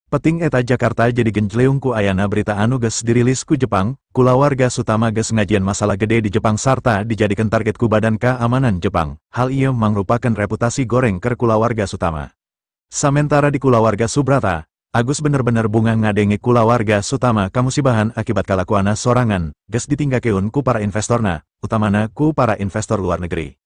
Peting eta Jakarta jadi genjleung ku ayana berita anu geus dirilis ku Jepang, kulawarga Sutama geus ngajian masalah gede di Jepang sarta dijadikan target ku Badan Keamanan Jepang. Hal ieu mangrupakeun reputasi goreng keur kulawarga Sutama. Samentara di kulawarga Subrata, Agus bener-bener bunga ngadenge kulawarga Sutama kamusibahan akibat kalakuana sorangan, geus ditinggakeun ku para investorna, utamana ku para investor luar negeri.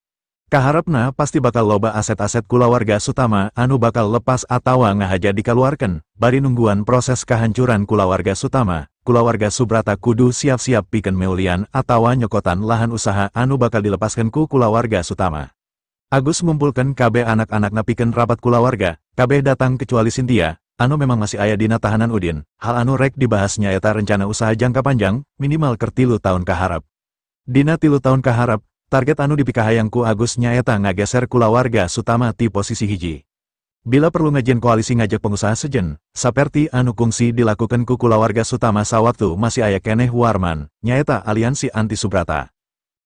Kaharepna pasti bakal loba aset-aset kulawarga Sutama anu bakal lepas atawa ngahaja dikaluarkeun, bari nungguan proses kehancuran kulawarga Sutama, kulawarga Subrata kudu siap-siap pikeun meulian atawa nyokotan lahan usaha anu bakal dilepaskeun ku kulawarga Sutama. Agus ngumpulkeun kabeh anak-anakna pikeun rapat kulawarga, kabeh datang kecuali Cynthia, anu memang masih aya dina tahanan Udin. Hal anu rek dibahas nyaeta rencana usaha jangka panjang, minimal keur 3 tahun kaharep. Dina 3 tahun kaharep, target anu dipikahayang ku Agus nyaeta ngageser kulawarga Sutama ti posisi hiji. Bila perlu ngajieun koalisi ngajak pengusaha sejen, saperti anu kungsi dilakukan ku kulawarga Sutama sawaktu masih aya keneh Warman, nyaeta aliansi anti Subrata.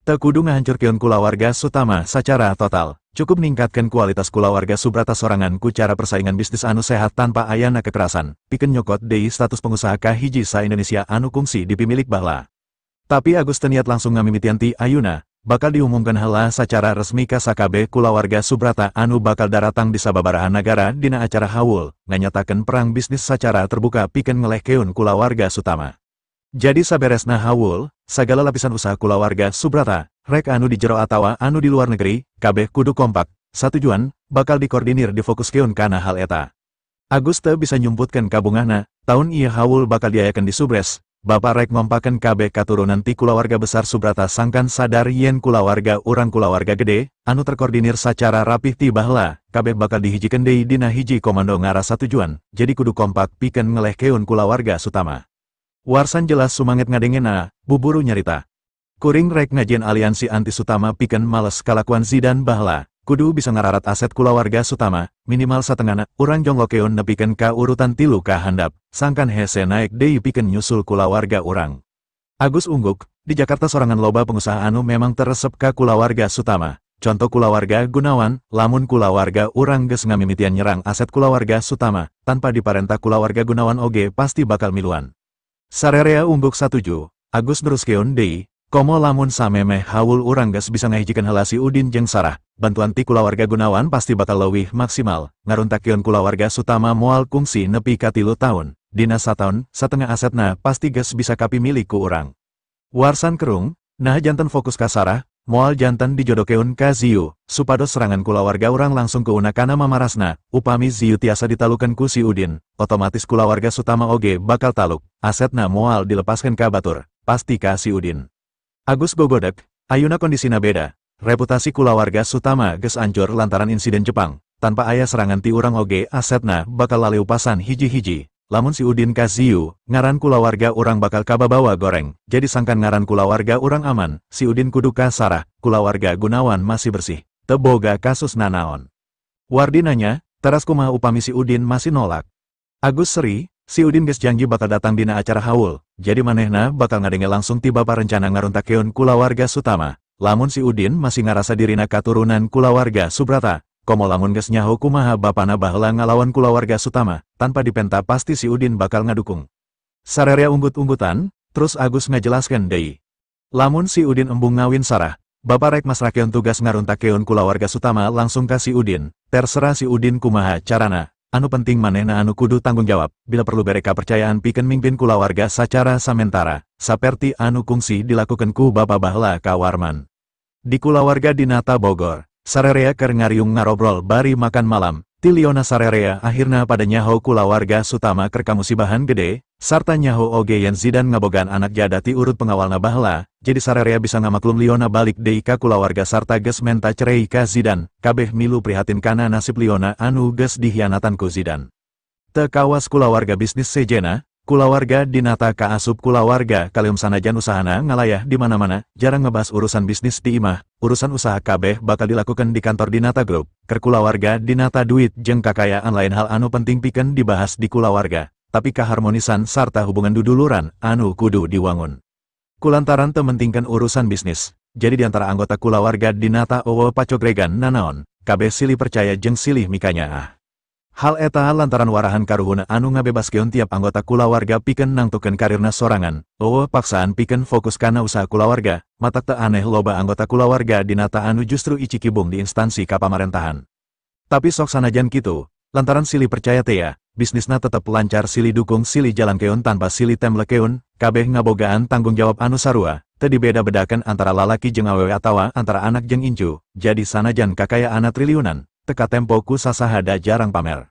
Teu kudu ngahancurkeun kulawarga Sutama sacara total, cukup ningkatkeun kualitas kulawarga Subrata sorangan ku cara persaingan bisnis anu sehat tanpa ayana kekerasan, pikeun nyokot deui status pengusaha kahiji sa Indonesia anu kungsi dipimilik baheula. Tapi Agus teu niat langsung ngamimitian ti ayuna, bakal diumumkan heula sacara resmi ka sakabeh kulawarga Subrata anu bakal daratang di sababaraha nagara dina acara haul, nganyatakeun perang bisnis sacara terbuka pikeun ngelehkeun kulawarga Sutama. Jadi saberesna haul, sagala lapisan usaha kulawarga Subrata, rek anu di jero atawa anu di luar negeri, kabeh kudu kompak, satujuan, bakal dikoordinir difokuskeun kana hal eta. Agus teu bisa nyumputkeun kabungahna, tahun ieu haul bakal diayakeun di Subres. Bapak rek ngompakeun kabeh katurunan ti kulawarga besar Subrata sangkan sadar yen kulawarga urang kulawarga gede, anu terkoordinir sacara rapih ti baheula, kabeh bakal dihijikeun deui dina hiji komando ngarah satujuan, jadi kudu kompak pikeun ngelehkeun kulawarga Sutama. Warsan jelas sumanget ngadengena, buburu nyarita. Kuring rek ngajieun aliansi anti Sutama pikeun males kalakuan Zidan baheula, kudu bisa ngararat aset kulawarga Sutama, minimal satengahna, urang jonglokeun nepikeun ka urutan 3 ka handap, sangkan hese naik deui pikeun nyusul kulawarga urang. Agus ungguk, di Jakarta sorangan loba pengusaha anu memang teresep ka kulawarga Sutama. Contoh kulawarga Gunawan, lamun kulawarga urang geus ngamimitian nyerang aset kulawarga Sutama, tanpa diparentah kulawarga Gunawan oge pasti bakal miluan. Sarerea ungguk satuju, Agus neruskeun deui, komo lamun samemeh haul urang geus bisa ngahijikeun heula si Udin jeung Sarah, bantuan ti kulawarga Gunawan pasti bakal leuwih maksimal, ngaruntakkeun kulawarga Sutama moal kungsi nepi ka 3 tahun, dina sataun, satengah asetna pasti geus bisa kapimilik ku urang. Warsan kerung, nah janten fokus ka Sarah, moal janten dijodokeun ka Ziu, supados serangan kulawarga urang langsung keuna kana mamarasna, upami Ziu tiasa ditalukeun ku si Udin, otomatis kulawarga Sutama oge bakal taluk, asetna moal dilepaskeun ka batur, pasti ka si Udin. Agus gogodek, ayuna kondisina beda, reputasi kulawarga Sutama geus ancur lantaran insiden Jepang, tanpa aya serangan ti urang oge asetna bakal laleupasan hiji-hiji. Lamun si Udin ka Ziu, ngaran kulawarga urang bakal kababawa goreng, jadi sangkan ngaran kulawarga urang aman, si Udin kudu ka Sarah, kulawarga Gunawan masih bersih, teboga kasus nanaon. Wardi nanya, teras kumaha upami si Udin masih nolak. Agus seri, si Udin geus janji bakal datang dina acara haul, jadi manehna bakal ngadenge langsung ti bapa rencana ngaruntakkeun kulawarga Sutama. Lamun si Udin masih ngarasa dirina katurunan kulawarga Subrata, komo lamun geus nyaho kumaha bapana baheula ngalawan kulawarga Sutama, tanpa dipenta pasti si Udin bakal ngadukung. Sarerea unggut-unggutan, terus Agus ngajelaskeun deui. Lamun si Udin embung ngawin Sarah, bapa rek masrakeun tugas ngaruntakkeun kulawarga Sutama langsung ka si Udin, terserah si Udin kumaha carana, anu penting manehna anu kudu tanggung jawab, bila perlu bere kapercayaan pikeun mimpin kulawarga sacara samentara, saperti anu kungsi dilakukeun ku bapa baheula ka Warman. Di kulawarga Dinata Bogor, sarerea keur ngariung ngarobrol bari makan malam, ti Liona sarerea akhirna pada nyaho kulawarga Sutama keur kamusibahan gede, sarta nyaho oge yen Zidan ngabogaan anak jada ti urut pengawalna baheula, jadi sarerea bisa ngamaklum Liona balik deui ka kulawarga sarta geus menta cerei ka Zidan, kabeh milu prihatin kana nasib Liona anu geus dihianatan ku Zidan. Teu kawas kulawarga bisnis sejena, kulawarga Dinata kaasup kulawarga kaleum sanajan usahana ngalayah di mana-mana, jarang ngebahas urusan bisnis di imah, urusan usaha kabeh bakal dilakukan di kantor Dinata Group, keur kulawarga Dinata duit jeung kakayaan lain hal anu penting pikeun dibahas di kulawarga, tapi kaharmonisan sarta hubungan duduluran anu kudu diwangun. Kulantaran teu mentingkeun urusan bisnis, jadi diantara anggota kulawarga Dinata eueuh pacogregan nanaon, kabeh silih percaya jeung silih mikanyaah. Hal eta lantaran warahan karuhuna anu ngabebaskeun tiap anggota kulawarga pikeun nangtukeun karirna sorangan, eueuh paksaan pikeun fokus kana usaha kulawarga, matak teu aneh loba anggota kulawarga Dinata anu justru icikibung di instansi kapamarentahan. Tapi sok sanajan kitu, lantaran silih percaya tea, bisnisna tetep lancar silih dukung silih jalankeun tanpa silih temlekeun, kabeh ngabogaan tanggung jawab anu sarua, teu dibeda-bedakeun antara lalaki jeung awewe atawa antara anak jeung incu, jadi sanajan kakayaanna triliunan, teka tempo ku sasahada jarang pamer.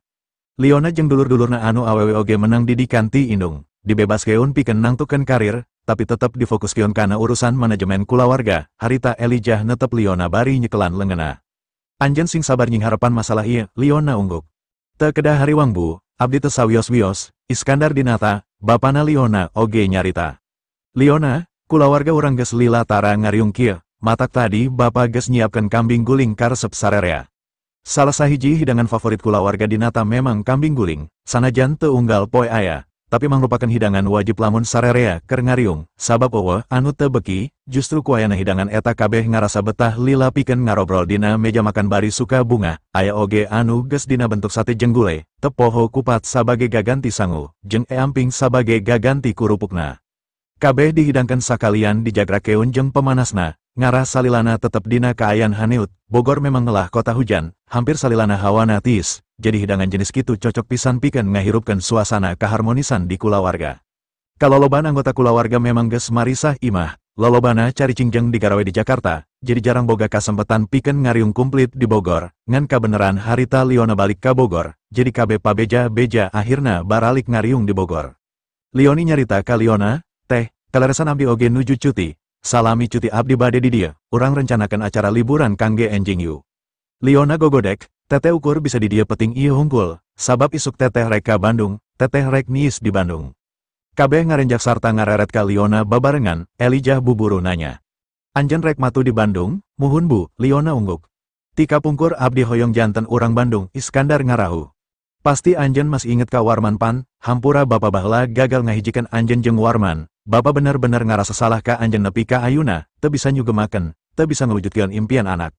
Liona jeung dulur-dulurna anu awewe oge menang didikan ti indung, dibebaskeun pikeun nangtukeun karir, tapi tetep difokuskeun kana urusan manajemen kulawarga, harita Elijah netep Liona bari nyekelan leungeunna. Anjeun sing sabar nyingharepan masalah ieu, Liona ungguk. Teu kedah hariwang bu, abdi teu sawios-wios, Iskandar Dinata, bapana Liona oge nyarita. Liona, kulawarga urang geus lila tara ngariung kieu, matak tadi bapa geus nyiapkeun kambing guling karesep sarerea. Salah sahiji hidangan favorit kulawarga Dinata memang kambing guling, sanajan teu unggal poe aya, tapi mangrupakeun hidangan wajib lamun sarerea keur ngariung, sabab eueuh anu teu beki, justru ku ayana hidangan eta kabeh ngarasa betah lila pikeun ngarobrol dina meja makan bari suka bunga, aya oge anu geus dina bentuk sate jeung gule, teu poho kupat sabage gaganti sangu, jeung eamping sabage gaganti kurupukna. Kabeh dihidangkeun sakalian dijagrakeun jeung pemanasna, ngarah salilana tetep dina kaayaan haneut. Bogor memang ngelah kota hujan, hampir salilana hawana tiis, jadi hidangan jenis kitu cocok pisan pikeun ngahirupkeun suasana keharmonisan di kulawarga. Kalolobaan anggota kulawarga memang geus marisah imah, lolobana caricing jeung digarawe di Jakarta, jadi jarang boga kasempetan pikeun ngariung kumplit di Bogor, ngan kabeneran harita Liona balik ka Bogor, jadi kabeh pabeja-beja akhirna baralik ngariung di Bogor. Lioni nyarita ka Liona, teh, kaleresan abdi oge nuju cuti. Salami cuti abdi bade di dia, urang rencanakan acara liburan kangge enjing yu. Liona gogodek, teteh ukur bisa di dia peting ieu hungkul, sabab isuk teteh rek ka Bandung, teteh rek niis di Bandung. Kabeh ngarenjak sarta ngareret ka Liona babarengan, Elijah buburu nanya. Anjen rek matu di Bandung, muhun bu, Liona ungguk. Tika pungkur abdi hoyong janten urang Bandung, Iskandar ngarahu. Pasti anjen masih inget ka Warman pan, hampura bapa baheula gagal ngahijikan anjen jeung Warman. Bapa bener-bener ngarasa salah ka anjen nepi ka ayuna, teu bisa nyugemakeun, teu bisa ngewujudkeun impian anak.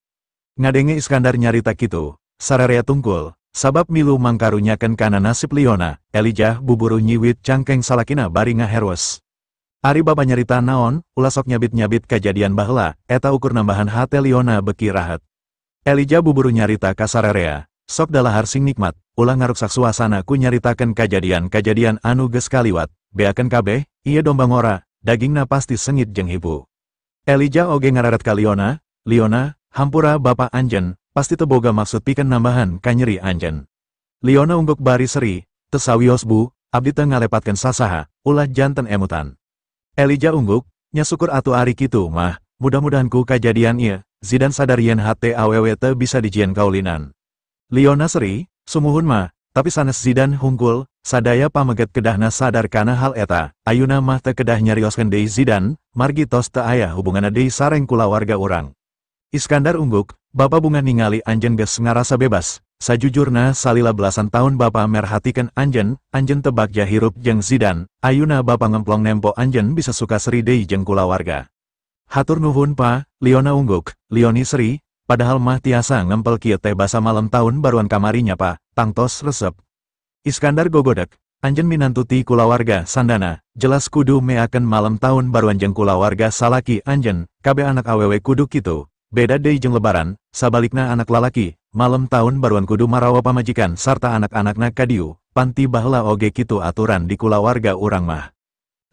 Ngadenge Iskandar nyarita kitu, sararea tungkul, sabab milu mangkarunyakeun kana nasib Liona, Elijah buburu nyiwit cangkeng salakina bari ngaherwes. Ari bapa nyarita naon, ulah sok nyabit-nyabit kajadian baheula, eta ukur nambahan hate Liona beki rahet. Elijah buburu nyarita ka sararea, sok dalahar sing nikmat, ulah ngaruksak suasana ku nyaritakeun kajadian-kajadian anu geus kaliwat. Beakeun kabeh, ieu domba ngora, dagingna pasti sengit jeung hibu. Elijah oge ngareret ka Liona, Liona, hampura bapa anjen, pasti teu boga maksud pikeun nambahan kanyeri anjen. Liona ungguk bari seri, teu sawios bu, abdi teu ngalepatkeun sasaha, ulah janten emutan. Elijah ungguk, nya syukur atuh ari kitu mah, mudah-mudahan ku kajadian ieu, Zidan sadar yen hate awewe teu bisa dijieun kaulinan. Liona seri, sumuhun mah, tapi sanes Zidan hungkul, sadaya pameget kedahna sadar kana hal eta, ayuna mah teu kedah nyarioskeun deui Zidan, margi tos teu aya hubunganna deui sareng kulawarga urang. Iskandar ungguk, bapa bunga ningali anjeun geus ngarasa bebas, sajujurna salila belasan tahun bapa merhatikeun anjeun, anjeun teu bagja hirup jeung Zidan, ayuna bapa ngemplong nempo anjeun bisa suka seri deui jeung kulawarga. Hatur nuhun pa, Liona ungguk, Lioni seri, padahal mah tiasa ngempel kieu teh basa malam tahun baruan kamarinya pa, tangtos resep. Iskandar gogodek, anjen minantu ti kulawarga sandana, jelas kudu meakeun malam tahun baruan jeung kulawarga salaki anjen, kabeh anak awewe kudu kitu, beda deui jeung lebaran, sabalikna anak lalaki, malam tahun baruan kudu marawa pamajikan sarta anak-anakna kadieu, panti baheula oge kitu aturan di kulawarga urang mah.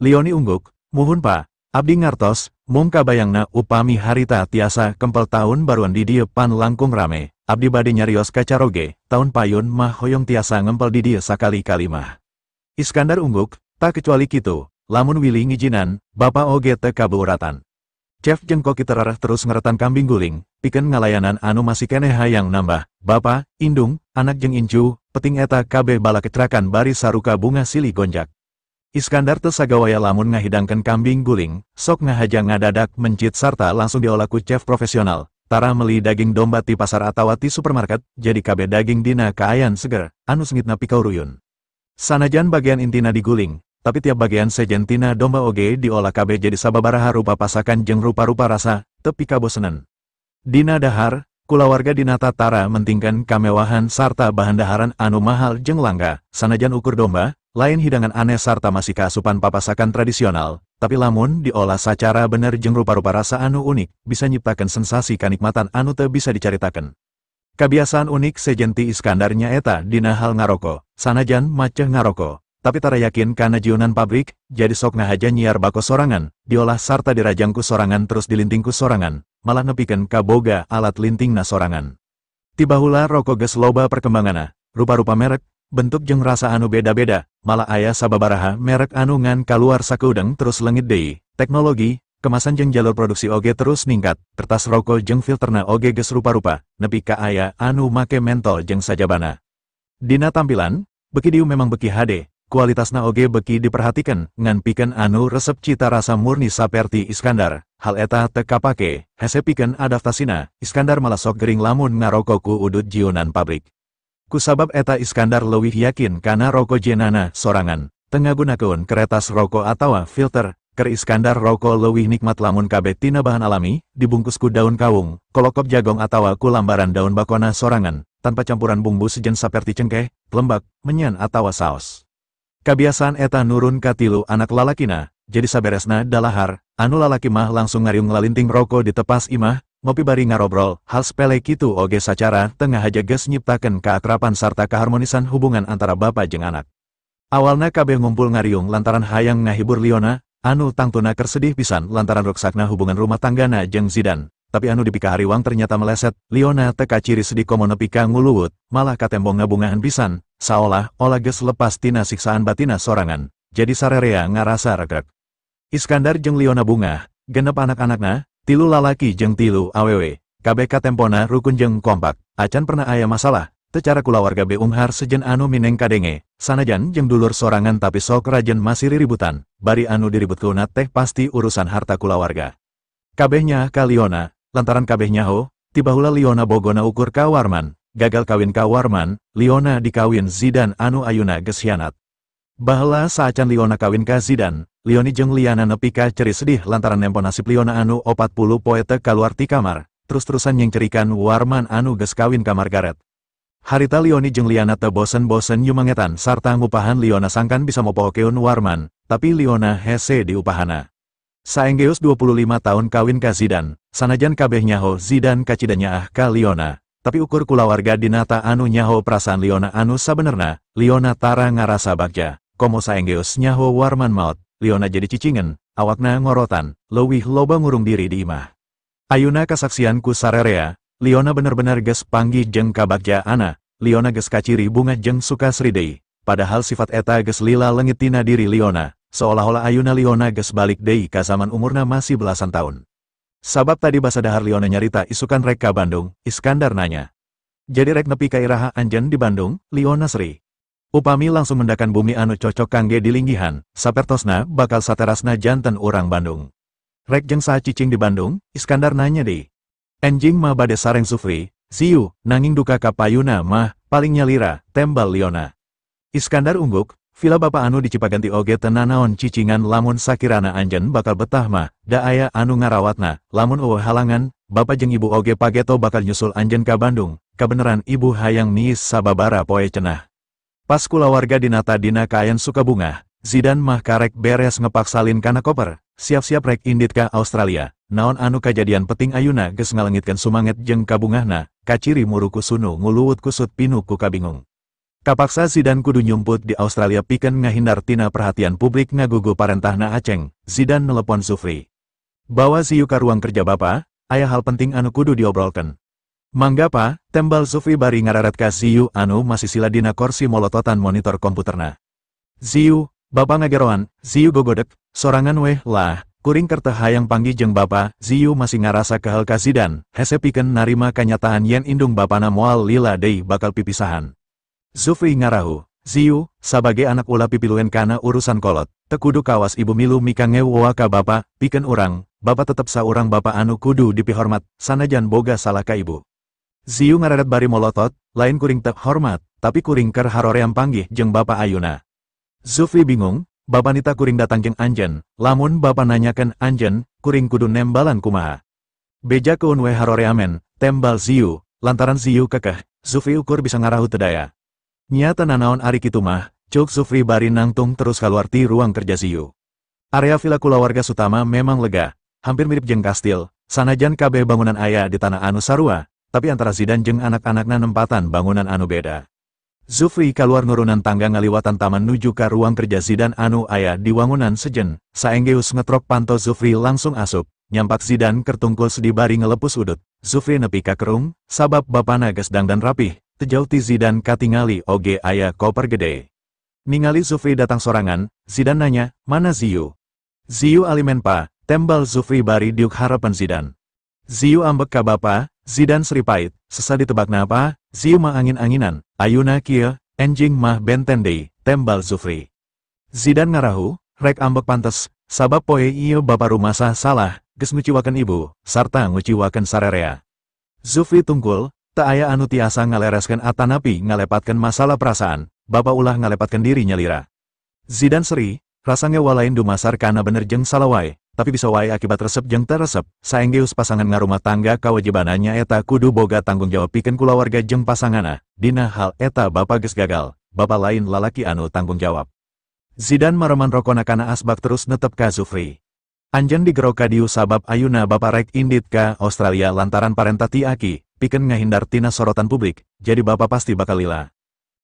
Lioni ungguk, muhun pa, abdi ngartos, mung kabayangna upami harita tiasa kempel tahun baruan di dieu pan langkung rame. Abdi bade nyarios ka caroge, tahun payun mah hoyong tiasa ngempel di dieu sakali-kali mah. Iskandar ungguk, tak kecuali kitu, lamun Willy ngijinan, bapa oge teu kabeuratan. Chef jeung koki terarah terus ngeretan kambing guling, pikeun ngalayanan anu masih keneh hayang nambah, bapa, indung, anak jeung incu, peting eta kabeh bala kecrakan bari saruka bunga silih gonjak. Iskandar teu sagawaya lamun ngahidangkeun kambing guling, sok ngahaja ngadadak mencit sarta langsung diolah ku chef profesional. Tara meli daging domba ti pasar atawa ti supermarket, jadi kabeh daging dina kaayan seger, anu sengitna pikauruyun. Sanajan bagian intina diguling, tapi tiap bagian sejen tina domba oge diolah kabeh jadi sababaraha rupa pasakan jeung rupa-rupa rasa, teu pikabosenen. Dina dahar, Kulawarga dinata tara mentingkeun kamewahan sarta bahan daharan anu mahal jeung langka, sanajan ukur domba, lain hidangan aneh sarta masih kaasupan papasakan tradisional, tapi lamun diolah sacara bener jeung rupa-rupa rasa anu unik, bisa nyiptakeun sensasi kanikmatan anu teu bisa dicaritakeun. Kabiasaan unik sejen ti Iskandar nyaeta dina hal ngaroko, sanajan maceh ngaroko, tapi tara yakin kana jieunan pabrik, jadi sok ngahaja nyiar bako sorangan, diolah sarta dirajang ku sorangan terus dilinting ku sorangan, malah nepikeun ka boga alat lintingna sorangan. Tiba heula rokok geus loba perkembanganna, rupa-rupa merek, bentuk jeung rasa anu beda-beda, malah aya sababaraha merek anu ngan kaluar sakeudeng terus leungit deui. Teknologi, kemasan jeung jalur produksi oge terus ningkat, kertas rokok jeung filterna oge geus rupa-rupa, nepi ka aya anu make mentol jeung sajabana. Dina tampilan, beki dieu memang beki hade, kualitasna oge beki diperhatikan, ngan pikeun anu resep cita rasa murni saperti Iskandar, hal eta teu kapake, hese pikeun adaptasina, Iskandar malah sok gering lamun ngaroko ku udut jieunan pabrik. Kusabab eta Iskandar leuwih yakin kana roko jienana sorangan, teu ngagunakeun keretas roko atawa filter, keur Iskandar roko leuwih nikmat lamun kabeh tina bahan alami, dibungkus ku daun kawung, kolokop jagong atawa ku lambaran daun bakona sorangan, tanpa campuran bumbu sejen saperti cengkeh, lembak, menyan atawa saos. Kabiasaan eta nurun ka tilu anak lalakina, jadi saberesna dalahar, anu lalaki mah langsung ngariung nglalinting roko di tepas imah, ngopi bari ngarobrol, hal sepele kitu oge sacara teu ngahaja geus nyiptakeun keakraban sarta keharmonisan hubungan antara bapa jeung anak. Awalna kabeh ngumpul ngariung lantaran hayang ngahibur Liona, anu tangtuna keur sedih pisan lantaran ruksakna hubungan rumah tanggana jeung Zidan. Tapi anu dipikahariwang ternyata meleset, Liona teu kaciri sedih komo nepi ka nguluwut, malah katembong ngabungahan pisan, saolah-olah geus lepas tina siksaan batina sorangan, jadi sarerea ngarasa regrek. Iskandar jeung Liona bungah, genep anak-anakna, tilu lalaki jeung tilu awewe, kabeh katempona rukun jeung kompak, acan pernah aya masalah, teu cara kulawarga beunghar sejen anu mineng kadenge, sanajan jeung dulur sorangan tapi sok rajen masih riributan, bari anu diributkeunna teh pasti urusan harta kulawarga. Kabeh nyaah ka Liona, lantaran kabeh nyaho, tiba heula Liona bogona ukur ka Warman, gagal kawin ka Warman, Liona dikawin Zidan anu ayuna geus hianat. Baheula saacan Liona kawin ka Zidan, Lioni jeung Liana nepi ka ceri sedih lantaran nempo nasib Liona anu 40 poe teu kaluar ti kamar, terus-terusan nyengcerikan Warman anu geus kawin ka Margaret. Harita Lioni jeung Liana teu bosen-bosen nyumangetan sarta ngupahan Liona sangkan bisa mopohokeun Warman, tapi Liona hese diupahana. Saenggeus 25 tahun kawin ka Zidan, sanajan kabeh nyaho Zidan kacida nyaah ka Liona, tapi ukur kulawarga dinata anu nyaho perasaan Liona anu sabenerna, Liona tara ngarasa bagja, komo saenggeus nyaho Warman maot, Liona jadi cicingen, awakna ngorotan, leuwih loba ngurung diri di imah. Ayuna kasaksian ku sarerea, Liona bener-bener geus panggih jeung kabagjaana, Liona geus kaciri bunga jeung suka sri deui, padahal sifat eta geus lila leungit tina diri Liona, seolah-olah ayuna Liona geus balik deui ka zaman umurna masih belasan tahun. Sabab tadi basa dahar Liona nyarita isukan rek ka Bandung, Iskandar nanya. Jadi rek nepi ka iraha anjeun di Bandung, Liona seri. Upami langsung mendakan bumi anu cocok kangge dilinggihan, sapertosna bakal saterasna janten urang Bandung. Rek jeung saha cicing di Bandung, Iskandar nanya deui. Enjing mah bade sareng Sufri, Ziyu, nanging duka ka payuna mah, paling nyalira, tembal Liona. Iskandar ungguk, vila bapa anu di Cipaganti oge teu nanaon cicingan lamun sakirana anjeun bakal betah mah, da aya anu ngarawatna, lamun eueuh halangan, bapa jeung ibu oge pageto bakal nyusul anjeun ka Bandung, kabeneran ibu hayang niis sababara poe cenah. Pas kulawarga dinata dina kaayan sukabungah, Zidan mah karek beres ngepak salin kana koper, siap-siap rek indit ka Australia, naon anu kajadian peting ayuna geus ngalengitkeun sumanget jeung kabungahna, kaciri muru kusunu nguluwut kusut pinu ku kabingung. Kapaksa Zidan kudu nyumput di Australia pikeun ngahindar tina perhatian publik ngagugu parentahna Aceng, Zidan nelepon Sufri. Bawa Ziyu ka ruang kerja bapa, aya hal penting anu kudu diobrolkeun. Mangga pa, tembal Sufri bari ngararet ka Ziyu anu masih sila dina korsi molototan monitor komputerna. Ziyu, bapa ngageroan, Ziyu gogodek, sorangan weh lah, kuring keur teu hayang panggih jeung bapa, Ziyu masih ngarasa kehel ka Zidan, hese pikeun narima kanyataan yen indung bapana moal lila deui bakal pipisahan. Zufri ngarahu, Ziyu, sabage anak ulah pipiluen kana urusan kolot, teu kudu kawas ibu milu mikangeuwa ka bapa, pikeun urang, bapa tetep saurang bapa anu kudu dipihormat, sanajan boga salah ka ibu. Ziyu ngararet bari molotot, lain kuring teu hormat, tapi kuring keur haroream panggih jeung bapa ayuna. Zufri bingung, bapa nita kuring datang jeung anjeun, lamun bapa nanyakeun anjeun, kuring kudu nembalan kumaha. Bejakeun we haroreamen, tembal Ziyu, lantaran Ziyu kekeh, Zufri ukur bisa ngarahu teu daya. Nya teu nanaon ari kitu mah, cuk Zufri bari nangtung terus kaluar ti ruang kerja Ziyu. Area villa kulawarga Sutama memang lega, hampir mirip jeung kastil, sanajan kabeh bangunan aya di tanah anu sarua, tapi antara Zidan jeung anak-anakna nempatan bangunan anu beda. Zufri kaluar nurunan tangga ngaliwatan taman nuju ka ruang kerja Zidan anu aya di wangunan sejen, saenggeus ngetrok panto Zufri langsung asup, nyampak Zidan kertungkul sedih bari ngelepus udut. Zufri nepi ka kerung, sabab bapana geus dangdan rapih, teu jauh ti Zidan katingali oge aya koper gede. Ningali Zufri datang sorangan, Zidan nanya, mana Ziyu? Ziyu alimen pa, tembal Zufri bari diuk harapan Zidan. Ziyu ambek ka bapa, Zidan seri pait, sesa ditebakna apa, Ziyu mah angin-anginan, ayuna kieu, enjing mah benten deui, tembal Zufri. Zidan ngarahu, rek ambek pantes, sabab poe ieu bapa rumasa salah, geus nguciwakeun ibu, sarta nguciwakeun sarerea. Zufri tungkul, teu aya anu tiasa ngalereskeun atanapi ngalepatkeun masalah perasaan, bapa ulah ngalepatkeun diri nyalira. Zidan seri, rasanya walain dumasar kana bener jeung salah wae, tapi bisa wae akibat resep jeung teu resep, saenggeus pasangan ngarumah tangga kawajibanna nyaeta kudu boga tanggung jawab pikeun kulawarga jeung pasanganna, dina hal eta bapa geus gagal, bapa lain lalaki anu tanggung jawab. Zidan mareman rokona kana asbak terus netep ka Zufri. Anjeun digero ka dieu sabab ayuna bapa rek indit ka Australia lantaran parentah ti aki, pikeun ngahindar tina sorotan publik, jadi bapa pasti bakal lila.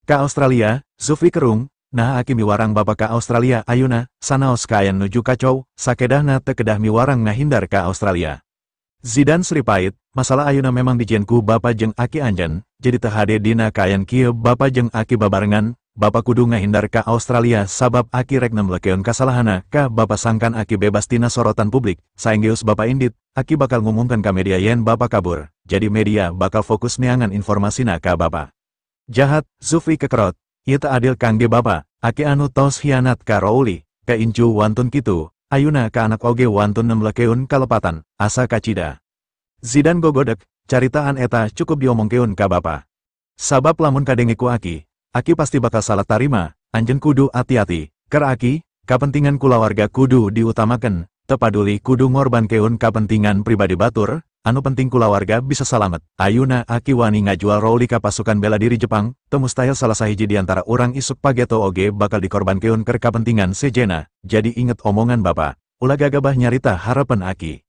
Ka Australia, Zufri kerung, nah aki miwarang bapa ka Australia ayuna, sanaos kaayaan nuju kacau, sakedahna teu kedah miwarang ngahindar ka Australia. Zidan seri pait, masalah ayuna memang dijieun ku bapa jeung aki anjeun, jadi teu hade dina kaayaan kieu bapa jeung aki babarengan, bapa kudu ngahindar ka Australia sabab aki rek nemblekeun kasalahana ka bapa sangkan aki bebas tina sorotan publik, saenggeus bapa indit, aki bakal ngumumkeun ka media yen bapa kabur, jadi media bakal fokus neangan informasina ka bapa. Jahat, Zufri kekerot. Ieu teu adil kangge bapa, aki anu tos hianat ka Rouli, ka incu wantun kitu, ayuna ka anak oge wantun nemblekeun kalepatan, asa kacida. Zidan gogodek, caritaan eta cukup diomongkeun ka bapa. Sabab lamun kadenge ku aki, aki pasti bakal salah tarima, anjeun kudu ati-ati, keur aki, kapentingan kulawarga kudu diutamakeun, teu paduli kudu ngorbankeun kapentingan pribadi batur, anu penting kulawarga bisa salamet. Ayuna aki wani ngajual Rouli ka pasukan bela diri Jepang, teu mustahil salah sahiji di antara urang isuk pageto oge bakal dikorbankeun keur kapentingan sejena, jadi inget omongan bapa, ulah gagabah nyarita harapan aki.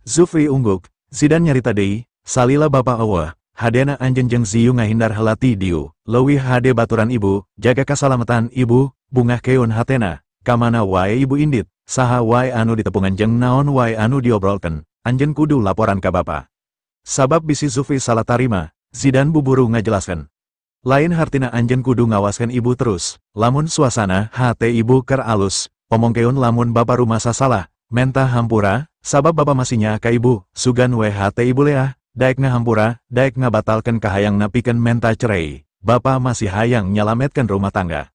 Zufri ungguk, Zidan nyarita deui, salila bapa eueuh, hadena anjeun jeung Ziyu ngahindar heula ti dieu, leuwih hade baturan ibu, jaga kasalametan ibu, bungah keun hatena, kamana wae ibu indit, saha wae anu ditepungan jeung naon wae anu diobrolkeun. Anjeun kudu laporan ka bapa. Sabab bisi Zufri salah tarima, Zidan buburu ngajelaskeun. Lain hartina anjeun kudu ngawaskeun ibu terus, lamun suasana hate ibu keur alus, omongkeun lamun bapa rumasa salah, menta hampura, sabab bapa masih nyaah ka ibu, sugan we hate ibu leah, daek ngahampura, daek ngabatalkeun kahayangna pikeun menta cerei, bapa masih hayang nyalametkeun rumah tangga.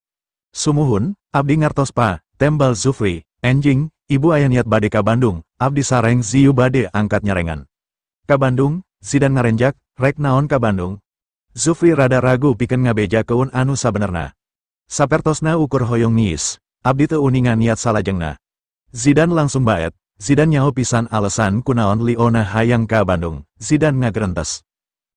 Sumuhun, abdi ngartos pa, tembal Zufri, enjing, ibu aya niat bade ka Bandung, abdi sareng Ziyu bade angkat nyarengan. Ka Bandung, Zidan ngarenjak, rek naon ka Bandung? Zufri rada ragu pikeun ngabejakeun anu sabenerna. Sapertosna ukur hoyong niis, abdi teu uninga niat salajengna. Zidan langsung baet, Zidan nyaho pisan alasan kunaon Liona hayang ka Bandung, Zidan ngagerentes.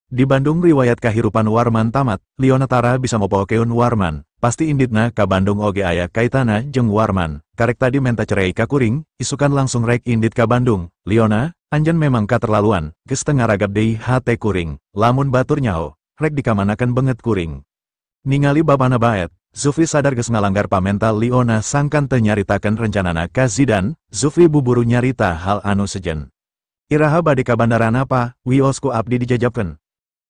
Di Bandung riwayat kahirupan Warman tamat, Liona tara bisa mopokeun Warman, pasti inditna ka Bandung oge aya kaitana jeung Warman, karek tadi menta cerei ka kuring, isukan langsung rek indit ka Bandung, Liona, anjeun memang katerlaluan, geus teu ngaragap deui hate kuring, lamun batur nyaho, rek dikamanakeun beungeut kuring. Ningali bapana baet, Zufri sadar geus ngalanggar pamenta Liona sangkan teu nyaritakeun rencanana ka Zidan, Zufri buburu nyarita hal anu sejen. Iraha bade ka bandarana pa, wios ku abdi dijajabkeun.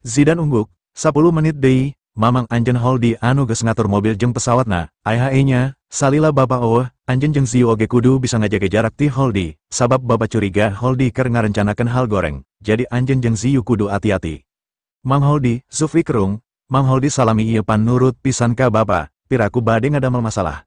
Zidan ungguk, 10 menit deui, mamang anjeun Holdi anu geus ngatur mobil jeung pesawatna, IHE-nya, salila bapa eueuh, anjeun jeung Ziyu oge kudu bisa ngajaga jarak ti Holdi, sabab bapa curiga Holdi keur ngarencanakeun hal goreng, jadi anjeun jeung Ziyu kudu ati-ati. Mang Holdi, Zufri kerung, Mang Holdi salami ieu pan nurut pisan ka bapa, piraku bade ngadamel masalah.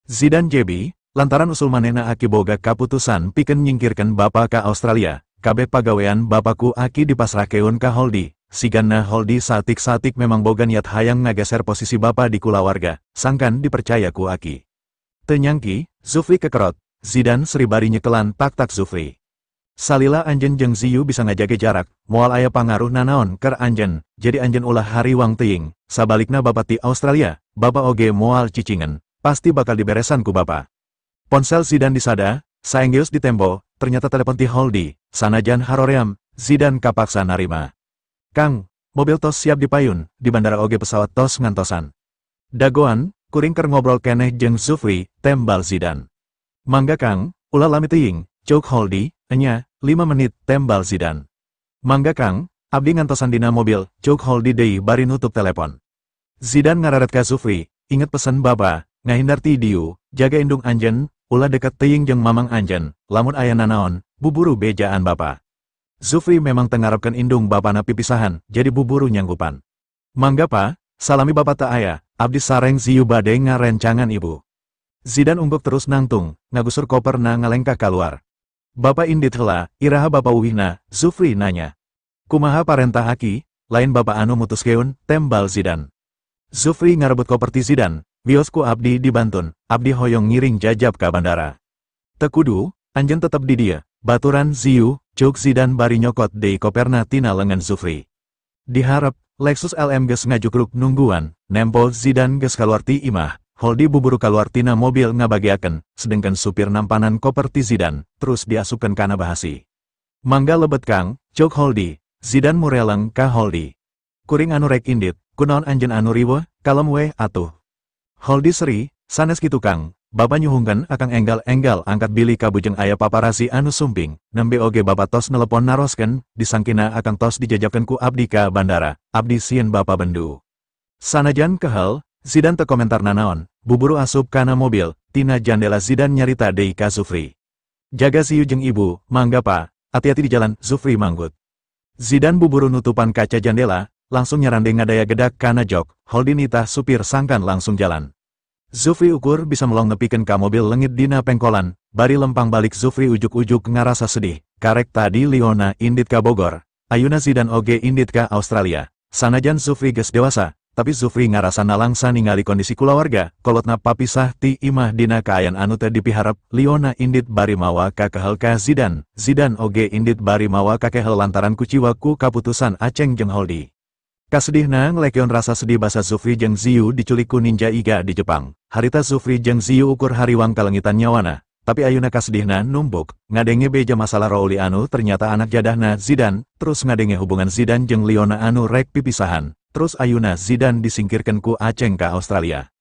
Zidan jebi, lantaran usul manehna aki boga kaputusan pikeun nyingkirkeun bapa ka Australia, kabeh pagawean bapaku aki dipasrahkeun ka Holdi. Sigana Holdi satik-satik memang boga niat hayang ngageser posisi bapa di kulawarga, sangkan dipercaya ku aki. Tenyangki, Zufri kekerot, Zidan seri bari nyekelan tak-tak Zufri. Salila anjeun jeung Ziyu bisa ngajage jarak, moal aya pangaruh nanaon keur anjeun, jadi anjeun ulah hariwang teuing, sabalikna bapa ti Australia, bapa oge moal cicingan, pasti bakal diberesan ku bapa. Ponsel Zidan disada, saenggeus ditempo, ternyata telepon ti Holdi, sanajan haroream, Zidan kapaksa narima. Kang, mobil tos siap dipayun, di bandara oge pesawat tos ngantosan. Dagoan, kuring keur ngobrol keneh jeung Zufri, tembal Zidan. Mangga Kang, ulah lami teuing, ceuk Holdi, enya, 5 menit, tembal Zidan. Mangga Kang, abdi ngantosan dina mobil, ceuk Holdi deui bari nutup telepon. Zidan ngararet ka Zufri, inget pesen bapa, ngahindar ti dieu, jaga indung anjeun, ulah deket teuing jeung mamang anjeun, lamun aya nanaon, buburu bejaan bapa. Zufri memang tengarapkeun indung bapana pipisahan, jadi buburu nyanggupan. Mangga pa, salami bapa ta aya, abdi sareng Ziyu bade ngarencangan ibu. Zidan ungguk terus nangtung, ngagusur koperna ngalengkah kaluar. Bapa indit heula, iraha bapa uwihna, Zufri nanya. Kumaha parentah aki, lain bapa anu mutuskeun, tembal Zidan. Zufri ngarebut koper ti Zidan, wios ku abdi dibantun, abdi hoyong ngiring jajab ka bandara. Teu kudu, anjeun tetep di dieu, baturan Ziyu, ceuk Zidan bari nyokot deui koperna tina lengan Zufri. Diharap, Lexus LM geus ngajugruk nungguan, nempo Zidan geus kaluar ti imah. Holdi buburu kaluar tina mobil ngabagiakeun, sedengkeun supir nampanan koper ti Zidan, terus diasupkeun kana bahasi. Mangga lebet Kang, ceuk Holdi, Zidan mureleng ka Holdi. Kuring anu rek indit, kunaon anjeun anu riweuh, kalem weh atuh. Holdi seri, sanes kitu Kang, bapa nyuhungkeun akang enggal-enggal angkat bilih kabujeng aya paparazi anu sumping, nembe oge bapa tos nelepon naroskeun, disangkina akang tos dijajabkeun ku abdi ka bandara, abdi sieun bapa bendu. Sanajan kehel, Zidan teu komentar nanaon, buburu asup kana mobil, tina jandela Zidan nyarita deui ka Zufri. Jaga Ziyu jeung ibu, mangga pa, hati-hati di jalan, Zufri manggut. Zidan buburu nutupan kaca jandela, langsung nyarande ngadaya gedak kana jok, Holdi nitah supir sangkan langsung jalan. Zufri ukur bisa melong nepikeun ka mobil leungit dina pengkolan, bari lempang balik Zufri ujuk-ujuk ngarasa sedih, karek tadi Liona indit ka Bogor, ayuna Zidan oge indit ka Australia. Sanajan Zufri geus dewasa, tapi Zufri ngarasa nalangsa ningali kondisi kulawarga, kolotna papisah ti imah dina kaayan anu teu dipiharep, Liona indit bari mawa kakehel ka Zidan, Zidan oge indit bari mawa kakehel lantaran kuciwa ku kaputusan Aceng jeung Holdi. Kasedihna ngelekeun rasa sedih basa Zufri jeung Ziyu diculik ku ninja iga di Jepang. Harita Zufri jeung Ziyu ukur hariwang kalengitan nyawana, tapi ayuna kasedihna numbuk, ngadenge beja masalah Rauli anu ternyata anak jadahna Zidan, terus ngadenge hubungan Zidan jeung Liona anu rek pipisahan. Terus ayuna Zidan disingkirkan ku Aceng ka Australia.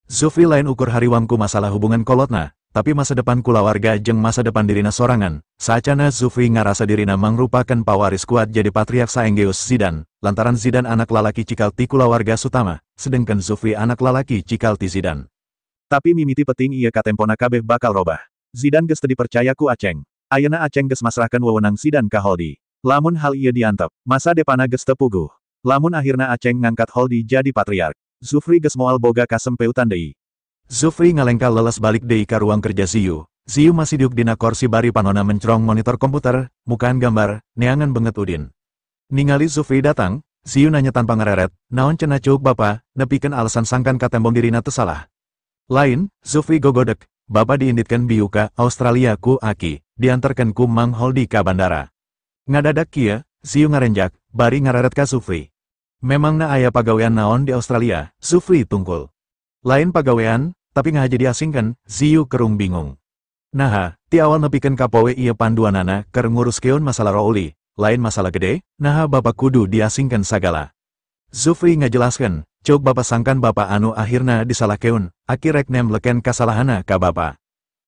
Zufri lain ukur hariwang ku masalah hubungan kolotna, tapi masa depan kulawarga jeung masa depan dirina sorangan. Saacana Zufri ngarasa dirina mangrupakeun pawaris kuat jadi patriark saenggeus Zidan, lantaran Zidan anak lalaki cikal ti kulawarga Sutama, sedengkeun Zufri anak lalaki cikal ti Zidan. Tapi mimiti peting ieu katempona kabeh bakal robah. Zidan geus teu dipercaya ku Aceng. Ayeuna Aceng geus masrahkeun wewenang Zidan ka Holdi. Lamun hal ieu diantep, masa depana geus teu puguh. Lamun akhirna Aceng ngangkat Holdi jadi patriark, Zufri geus moal boga kasempeutan deui. Zufri ngalengkah leles balik deui ka ruang kerja Ziyu. Ziyu masih diuk dina korsi bari panona mencrong monitor komputer, mukaan gambar, neangan banget udin. Ningali Zufri datang, Ziyu nanya tanpa ngereret, naon cenah ceuk bapa, nepikeun alasan sangkan katembong dirina teu salah. Lain, Zufri gogodek, bapa diinditkeun biu ka Australia ku Aki, diantarkeun ku Mang Holdi ka bandara. Ngadadak kieu, Ziyu ngarenjak, bari ngareret ka Zufri. Memangna aya pagawean naon di Australia, Zufri tungkul. Lain pagawean, tapi ngahaja diasingkeun, Ziyu kerung bingung. Naha, ti awal nepikeun ka poe ieu panduanana keur nguruskeun masalah Rauli, lain masalah gede, naha bapa kudu diasingkeun sagala. Zufri ngajelaskeun, ceuk bapa sangkan bapa anu akhirna disalahkeun, aki rek nembleken kasalahana ka bapa.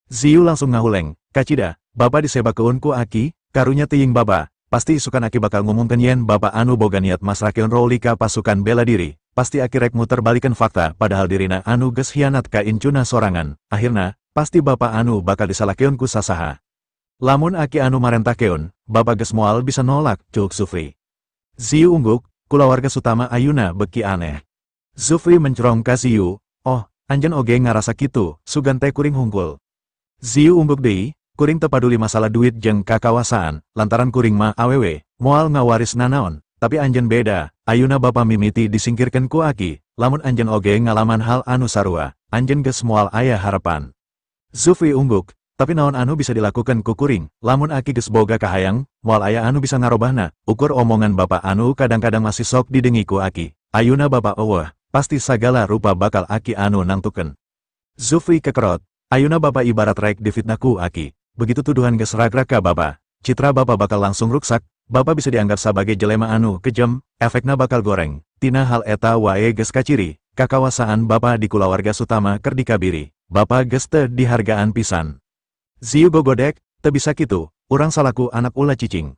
Ziyu langsung ngahuleng, kacida, bapa disebakeun ku aki, karunya teuing bapa. Pasti isukan aki bakal ngumumkeun yen bapa anu boga niat masrahkeun Rauli ka pasukan bela diri, pasti aki rek muter balikan fakta padahal dirina anu geus hianat ka incuna sorangan, akhirna, pasti bapa anu bakal disalahkeun ku sasaha. Lamun aki anu marentahkeun, bapa geus moal bisa nolak, ceuk Zufri. Ziyu ungguk, kulawarga Sutama ayuna beki aneh. Zufri mencrong ka Ziyu, oh, anjeun oge ngarasa kitu, sugan teh kuring hungkul. Ziyu ungguk deui, kuring teu paduli masalah duit jeung kakawasaan, lantaran kuring mah awewe, moal ngawaris nanaon, tapi anjeun beda, ayuna bapa mimiti disingkirkeun ku aki, lamun anjeun oge ngalaman hal anu sarua, anjeun geus moal aya harapan. Zufri ungguk, Tapi naon anu bisa dilakukan ku kuring, lamun aki geus boga kahayang, moal aya anu bisa ngarobahna, ukur omongan bapa anu kadang-kadang masih sok didengi ku aki. Ayuna bapa eueuh, pasti sagala rupa bakal aki anu nangtukeun. Zufri kekerot, ayuna bapa ibarat rek difitnah ku aki. Begitu tuduhan geus ragrag ka bapa, citra bapa bakal langsung ruksak, bapa bisa dianggap sebagai jelema anu kejem, efekna bakal goreng. Tina hal eta wae geus kaciri, kakawasaan bapa di kulawarga Sutama keur dikabiri, bapa geus teu dihargaan pisan. Ziyu gogodek, teu bisa kitu, urang salaku anak ulah cicing.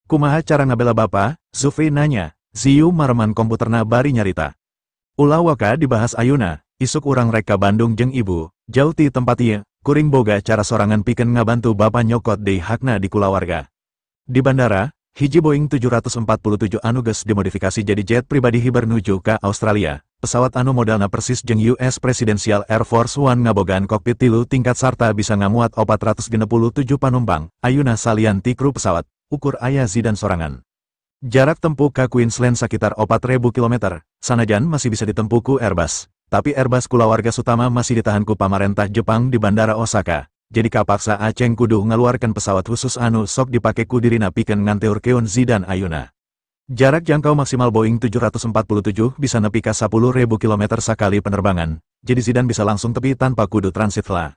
Kumaha cara ngabela bapa? Zufri nanya. Ziyu mareman komputerna bari nyarita. Ulah waka dibahas ayuna, isuk urang rek ka Bandung jeung ibu, jauh ti tempat ieu, kuring boga cara sorangan pikeun ngabantu bapa nyokot deui hakna di kulawarga. Di bandara, hiji Boeing 747 anu geus dimodifikasi jadi jet pribadi hiber nuju ka Australia. Pesawat anu modalna persis jeung US Presidential Air Force One ngabogaan kokpit 3 tingkat sarta bisa ngamuat 467 panumpang, ayuna salian ti kru pesawat, ukur aya Zidan sorangan. Jarak tempuh ka Queensland sakitar 4.000 km, sanajan masih bisa ditempuh ku Airbus. Tapi Airbus kulawarga Sutama masih ditahan ku pamarentah Jepang di Bandara Osaka. Jadi kapaksa Aceng kudu ngaluarkeun pesawat khusus anu sok dipake ku dirina pikeun nganteurkeun Zidan ayuna. Jarak jangkau maksimal Boeing 747 bisa nepi ka 10.000 km sakali penerbangan, jadi Zidan bisa langsung tepi tanpa kudu transit lah.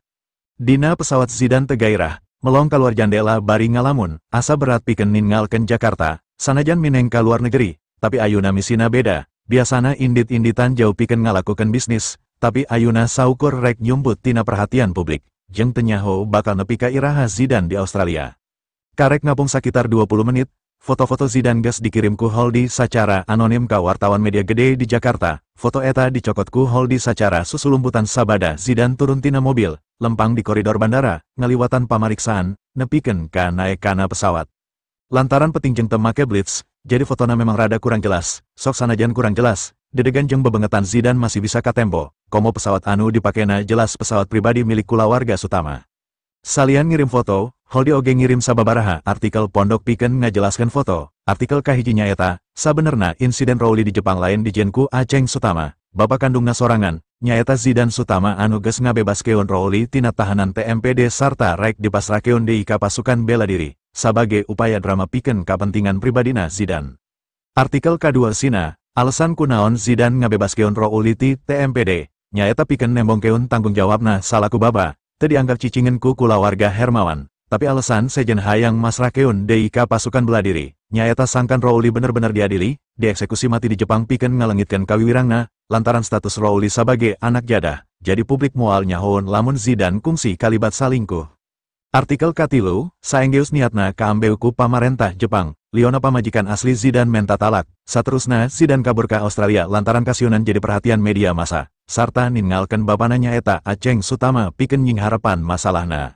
Dina pesawat Zidan teu gairah, melong kaluar jandela bari ngalamun, asa berat pikeun ninggalkeun Jakarta, sanajan mineng ka luar negeri, tapi ayuna misina beda, biasana indit-inditan jauh pikeun ngalakukeun bisnis, tapi ayuna saukur rek nyumput tina perhatian publik, jeung teu nyaho bakal nepi ka iraha Zidan di Australia. Karek ngapung sakitar 20 menit, foto-foto Zidan geus dikirim ku Holdi sacara anonim ka wartawan media gede di Jakarta. Foto eta dicokot ku Holdi sacara susulumputan sabada Zidan turun tina mobil, lempang di koridor bandara, ngaliwatan pamariksaan, nepikeun ka naek kana pesawat. Lantaran peting jeung teu make blitz, jadi fotona memang rada kurang jelas. Sok sanajan kurang jelas, dedegan jeung bebengetan Zidan masih bisa katempo, komo pesawat anu dipakena jelas pesawat pribadi milik kulawarga Sutama. Salian ngirim foto, Holdi oge ngirim sababaraha artikel pondok pikeun ngajelaskeun foto. Artikel kahiji nyaeta, sabenerna insiden Rouli di Jepang lain dijieun ku Aceng Sutama, bapa kandungna sorangan, nyaeta Zidan Sutama anu geus ngabebaskeun Rouli tina tahanan TMPD sarta rek dipasrahkeun deui ka pasukan bela diri, sabage upaya drama pikeun kapentingan pribadina Zidan. Artikel kadua sina, alasan kunaon Zidan ngabebaskeun Rouli ti TMPD, nyaeta pikeun nembongkeun tanggung jawabna salaku bapa, teu dianggap cicingen ku kulawarga Hermawan. Tapi alasan sejen hayang masrahkeun deui ka pasukan bela diri, nyaeta sangkan Rouli bener-bener diadili, dieksekusi mati di Jepang pikeun ngalengitkeun kawiwirangna, lantaran status Rouli sabage anak jadah, jadi publik moal nyahoeun lamun Zidan kungsi kalibat salingkuh. Artikel katilu, saenggeus niatna kaambeu ku pamarentah Jepang, liona pamajikan asli Zidan menta talak, saterusna Zidan kabur ka Australia lantaran kasiunan jadi perhatian media massa, sarta ninggalkeun bapana nyaeta Aceng Sutama pikeun nyingharepan masalahna.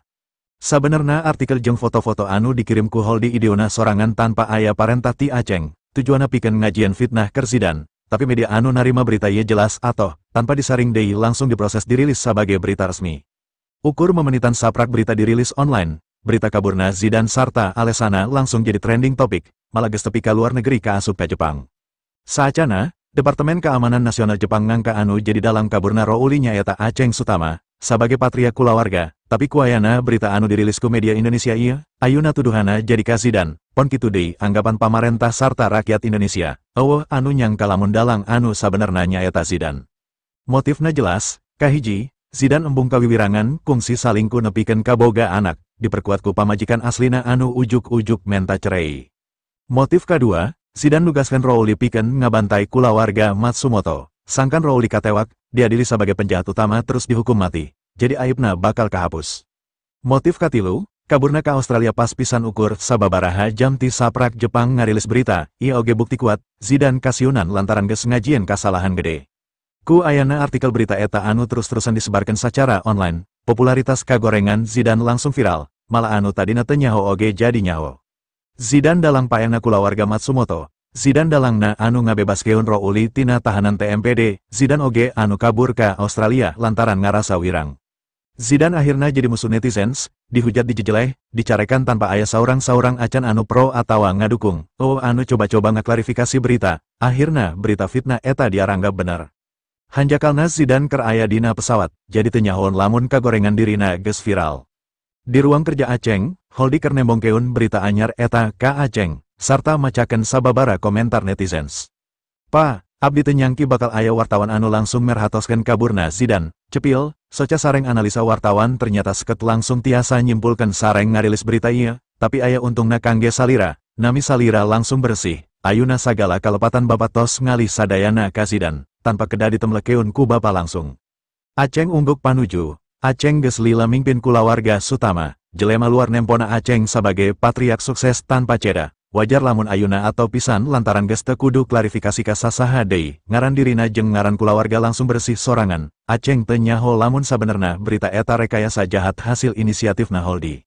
Sabenerna artikel jeung foto-foto anu dikirim ku Holdi ideona sorangan tanpa aya parentah ti Aceng, tujuanna pikeun ngajieun fitnah keur Zidan, tapi media anu narima berita ieu jelas atoh, tanpa disaring deui langsung diproses dirilis sabagai berita resmi. Ukur memenitan saprak berita dirilis online, berita kaburna Zidan sarta alesana langsung jadi trending topik, malah geus tepi ka luar negeri kaasup ka Jepang. Saacana, Departemen Keamanan Nasional Jepang ngangka anu jadi dalang kaburna Rouli nyaeta Aceng Sutama, sabagai patria kulawarga, tapi kuayana berita anu dirilis ku media Indonesia ieu, ayuna tuduhana jadi ka Zidan, pon kitu deui anggapan pamarentah sarta rakyat Indonesia, eueuh anu nyangka lamun dalang anu sabenerna nyaeta Zidan. Motifna jelas, kahiji, Zidan embung kawiwirangan kungsi salingkuh nepikeun kaboga anak, diperkuat ku pamajikan aslina anu ujuk-ujuk menta cerei. Motif kadua, Zidan nugaskeun Rouli pikeun ngabantai kulawarga Matsumoto. Sangkan Rouli katewak, diadili sebagai penjahat utama terus dihukum mati, jadi aibna bakal kahapus. Motif katilu, kaburna ka Australia pas pisan ukur sababaraha jam ti saprak Jepang ngarilis berita, ieu oge bukti kuat, Zidan kasiunan lantaran geus ngajieun kasalahan gede. Ku ayana artikel berita eta anu terus-terusan disebarkan secara online, popularitas kagorengan Zidan langsung viral, malah anu tadina teu nyaho oge jadi nyaho. Zidan dalang paena kulawarga Matsumoto, Zidan dalangna anu ngabebaskeun Rouli tina tahanan TMPD, Zidan oge anu kabur ka Australia lantaran ngarasa wirang. Zidan akhirna jadi musuh netizens, dihujat dijejeleh, dicarekan tanpa aya saurang-saurang acan anu pro atawa ngadukung, oh anu coba-coba ngaklarifikasi berita, akhirna berita fitnah eta diaranggap bener. Hanjakalna Zidan keur aya dina pesawat, jadi teu nyahoon lamun kagorengan dirina geus viral. Di ruang kerja Aceng, Holdi keur nembongkeun berita anyar eta ka Aceng, sarta macakeun sababara komentar netizens. Pa, abdi teu nyangki bakal aya wartawan anu langsung merhatoskeun kaburna Zidan, cepil, soca sareng analisa wartawan ternyata seket langsung tiasa nyimpulkeun sareng ngarilis berita ieu, tapi aya untungna kangge salira, nami salira langsung bersih, ayuna sagala kalepatan bapak tos ngalih sadayana ka Zidan, tanpa kedah ditemlekeun ku bapa langsung. Aceng ungguk panuju, Aceng geus lila mingpin kulawarga Sutama, jelema luar nempona Aceng sabagai patriark sukses tanpa ceda, wajar lamun ayuna atau pisan lantaran geus teu kudu klarifikasi ka sasaha deui, ngaran dirina jeung ngaran kulawarga langsung bersih sorangan, Aceng teu nyaho lamun sabenerna berita eta rekayasa jahat hasil inisiatifna Holdi.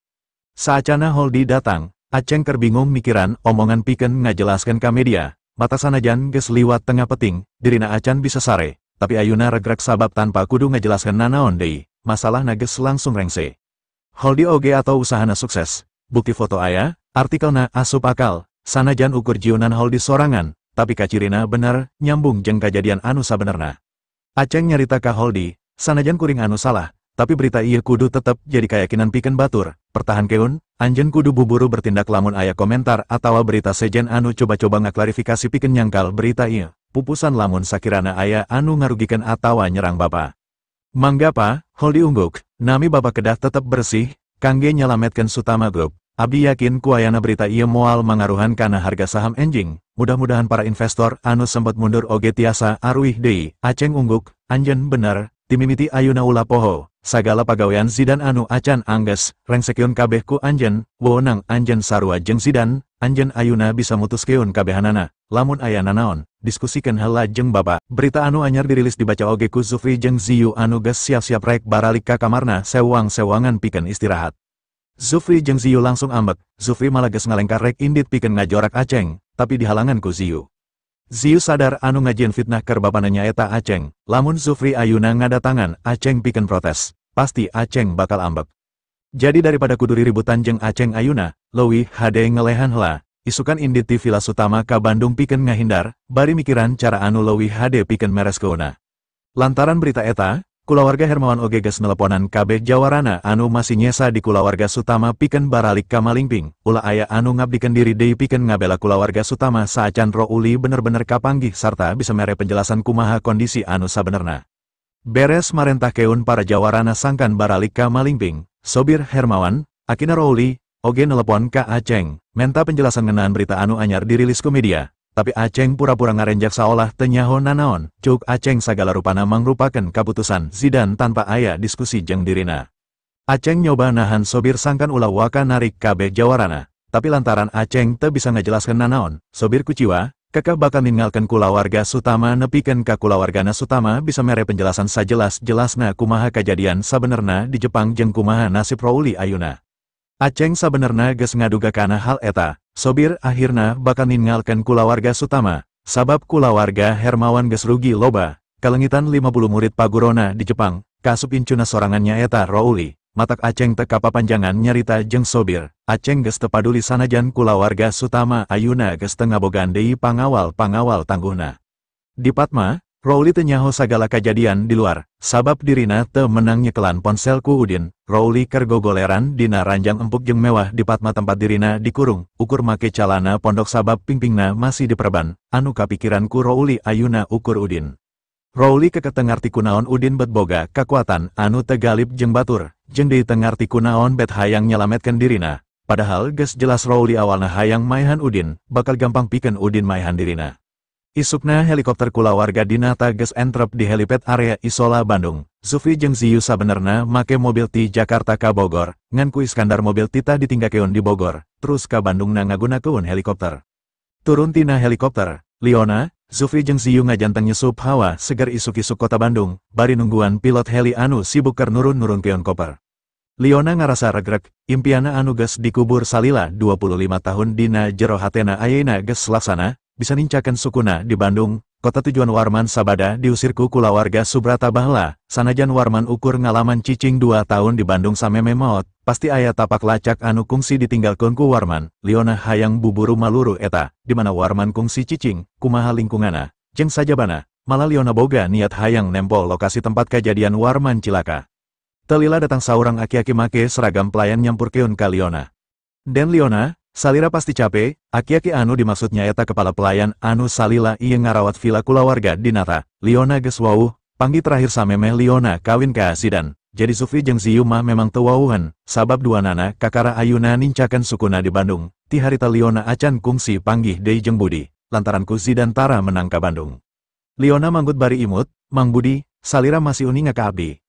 Saacana Holdi datang, Aceng keur bingung mikiran omongan pikeun ngajelaskeun ka media, mata sanajan geus liwat tengah peting, dirina acan bisa sare, tapi ayuna regrek sabab tanpa kudu ngajelaskeun nanaon deui. Masalahna geus langsung rengse. Holdi oge atau usahana sukses, bukti foto aya, artikelna asup akal, sanajan ukur jiunan Holdi sorangan, tapi kacirina bener, nyambung jeung kajadian anu sabenerna. Aceng nyarita ka Holdi, sanajan kuring anu salah, tapi berita ieu kudu tetep jadi kayakinan pikeun batur, pertahankeun, anjeun kudu buburu bertindak lamun aya komentar atawa berita sejen anu coba-coba ngaklarifikasi pikeun nyangkal berita ieu, pupusan lamun sakirana aya anu ngarugikeun atawa nyerang bapa. Mangga pa, Holdi ungguk, nami bapa kedah tetep bersih, kangge nyalametkeun Sutama Group. Abdi yakin ku ayana berita ieu moal mangaruhan kana harga saham enjing, mudah-mudahan para investor anu sempet mundur oge tiasa aruih deui. Aceng ungguk, anjeun bener, timimiti ayuna ulah poho, sagala pagawean Zidan anu acan angges, rengsekeun kabeh ku anjeun, wewenang anjeun sarua jeung Zidan, anjeun ayuna bisa mutuskeun kabehanana, lamun aya nanaon, diskusikeun heula jeung bapa. Berita anu anyar dirilis dibaca oge ku Zufri jeung Ziyu anu geus siap-siap rek baralik ka kamarna sewang-sewangan pikeun istirahat. Zufri jeung Ziyu langsung ambek, Zufri malah geus ngalengkar rek indit pikeun ngajorak Aceng, tapi dihalangan ku Ziyu. Ziyu sadar anu ngajieun fitnah keur bapana nyaeta Aceng, lamun Zufri ayuna ngadatangan Aceng pikeun protes, pasti Aceng bakal ambek. Jadi daripada kudu riributan jeung Aceng ayuna, leuwih hade ngelehan heula. Isukan indit ti Villa Sutama ka Bandung pikeun ngahindar, bari mikiran cara anu leuwih hade pikeun mereskeuna. Lantaran berita eta, kulawarga Hermawan oge geus neleponan kabeh jawarana anu masih nyesa di kulawarga Sutama pikeun baralik ka Malingping, ulah aya anu ngabdikeun diri deui pikeun ngabela kulawarga Sutama saacan Rouli bener-bener kapanggih sarta bisa mere penjelasan kumaha kondisi anu sabenerna. Beres marentahkeun para jawarana sangkan baralik ka Malingping, Sobir Hermawan, akina Rouli, oge nelepon ka Aceng, menta penjelasan ngenaan berita anu anyar dirilis ku media, tapi Aceng pura-pura ngarenjak saolah teu nyaho nanaon, cuk Aceng sagala rupana mangrupakeun kaputusan Zidan tanpa aya diskusi jeung dirina. Aceng nyoba nahan Sobir sangkan ulah waka narik kabeh jawarana, tapi lantaran Aceng teu bisa ngajelaskeun nanaon, Sobir kuciwa, kekeh bakal ninggalkeun kulawarga Sutama nepikeun ka kulawargana Sutama bisa mere penjelasan sajelas-jelasna kumaha kajadian sabenerna di Jepang jeung kumaha nasib Rouli ayuna. Aceng sabenerna geus ngaduga kana hal eta, Sobir akhirna bakal ninggalkeun kulawarga Sutama, sabab kulawarga Hermawan geus rugi loba, kalengitan 50 murid pagurona di Jepang, kaasup incuna sorangan nyaeta Rouli, matak Aceng teu kapapanjangan nyarita jeung Sobir, Aceng geus teu paduli sanajan kulawarga Sutama ayuna geus teu ngabogaan deui pangawal-pangawal tangguhna. Di Padma, Rouli teu nyaho sagala kajadian di luar, sabab dirina teu menang nyekelan ponsel ku Udin. Rouli keur gogoleran dina ranjang empuk jeung mewah di Padma tempat dirina dikurung, ukur make calana pondok sabab pingpingna masih diperban, anu kapikiran ku Rouli ayuna ukur Udin. Rouli kekeh teu ngarti kunaon Udin bet boga kakuatan anu teu galib jeung batur, jeung deui teu ngarti kunaon bet hayang nyalametkeun dirina, padahal geus jelas Rouli awalna hayang maehan Udin, bakal gampang pikeun Udin maehan dirina. Isukna helikopter kulawarga Dinata geus entrep di helipad area Isola Bandung. Zufri jeung Ziyu sabenerna make mobil ti Jakarta ka Bogor, ngan ku Iskandar mobil tita ditinggakeun di Bogor, terus ka Bandungna ngagunakeun helikopter. Turun tina helikopter, Liona, Zufri jeung Ziyu ngajanteng nyesup hawa seger isuk-isuk kota Bandung, bari nungguan pilot heli anu sibuk keur nurun-nurunkeun koper. Liona ngarasa regrek, impiana anu geus dikubur salila 25 tahun dina jero hatena ayeuna geus laksana, bisa nincakan sukuna di Bandung, kota tujuan Warman sabada diusir ku kulawarga Subrata baheula, sanajan Warman ukur ngalaman cicing 2 tahun di Bandung sameme maot, pasti aya tapak lacak anu kungsi ditinggalkeun ku Warman. Liona hayang buburu maluru eta, di mana Warman kungsi cicing, kumaha lingkungana, jeung sajabana, malah Liona boga niat hayang nempo lokasi tempat kejadian Warman cilaka. Teu lila datang saurang aki-aki make seragam pelayan nyampurkeun ka Liona. "Den Liona, salira pasti cape," aki-aki anu dimaksud nyaeta kepala pelayan anu salila ieu ngarawat villa kulawarga Dinata. Liona geus wawuh, panggih terakhir samemeh Liona kawin ka Zidan. Jadi Zufri jeung Ziyu mah memang teu wawuhan, sabab duanana kakara ayuna nincakan sukuna di Bandung. Ti harita Liona acan kungsi panggih deui jeung Budi, lantaran ku Zidan tara menang ka Bandung. Liona manggut bari imut, "Mang Budi, salira masih uninga ka abdi."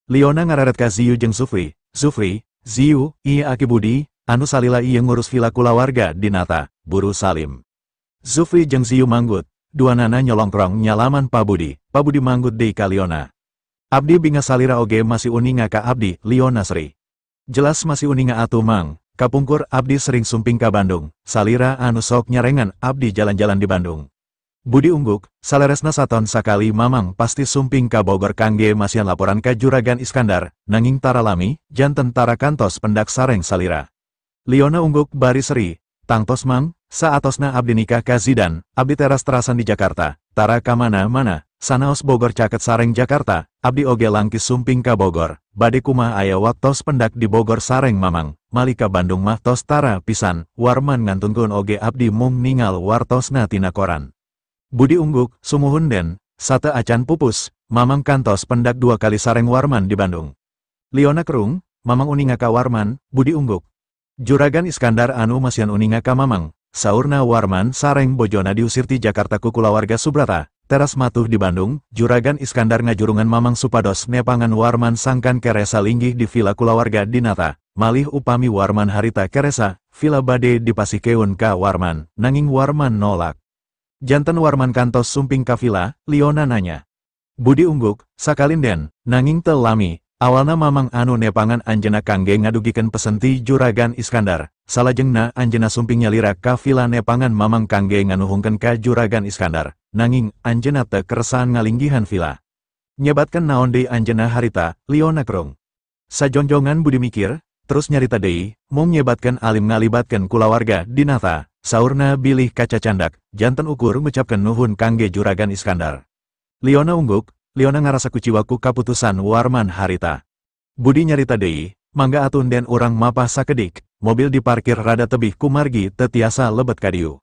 Liona ngareret ka Ziyu jeung Zufri, "Zufri, Ziyu, ieu Aki Budi, anu salila ieu ngurus villa kulawarga Dinata, buru salim." Zufri jeung Ziyu manggut, duanana nyolongkrong nyalaman Pa Budi. Pa Budi manggut deui ka Liona. "Abdi bingah salira oge masih uninga ka abdi." Liona seri. "Jelas masih uninga atuh, Mang, kapungkur abdi sering sumping ka Bandung, salira anu sok nyarengan abdi jalan-jalan di Bandung." Budi ungguk, "Saleresna saton sakali Mamang pasti sumping ka Bogor kangge masihan laporan ka Juragan Iskandar, nanging tara lami, janten tara kantos pendak sareng salira." Liona ungguk bari seri, "Tangtos, Mang, saatosna abdi nikah ka Zidan, abdi teras-terasan di Jakarta, tara kamana-mana, sanaos Bogor caket sareng Jakarta, abdi oge langkis sumping ka Bogor, bade kumaha aya waktos pendak di Bogor sareng Mamang, malih ka Bandung mah tos tara pisan, Warman ngantunkeun oge abdi mung ningal wartosna tina koran." Budi ungguk, "Sumuhun Den, sateuacan pupus, Mamang kantos pendak dua kali sareng Warman di Bandung." Liona kerung, "Mamang uninga ka Warman?" Budi ungguk. "Juragan Iskandar anu masihan uninga ka Mamang, saurna Warman sareng bojona diusir ti Jakarta ku kulawarga Subrata, teras matuh di Bandung, Juragan Iskandar ngajurungan Mamang supados nepangan Warman sangkan keresa linggih di villa kulawarga Dinata, malih upami Warman harita keresa, villa bade dipasihkeun ka Warman, nanging Warman nolak." "Janten Warman kantos sumping ka villa?" Liona nanya. Budi ungguk, "Sakalin, Den, nanging teu lami. Awalna Mamang anu nepangan anjeunna kangge ngadugikeun pesen ti Juragan Iskandar, salajengna anjeunna sumping nyalira ka villa nepangan Mamang kangge nganuhungkeun ka Juragan Iskandar, nanging anjeunna teu keresaan ngalinggihan villa." "Nyebatkeun naon deui anjeunna harita?" Liona kerung. Sajonjongan Budi mikir, terus nyarita deui, "Mung nyebatkeun alim ngalibatkeun kulawarga Dinata, saurna bilih kacacandak, janten ukur ngucapkeun nuhun kangge Juragan Iskandar." Liona ungguk, Liona ngarasa kuciwa ku kaputusan Warman harita. Budi nyarita deui, "Mangga atuh, Den, urang mapah sakedik, mobil diparkir rada tebih kumargi teu tiasa lebet kadieu."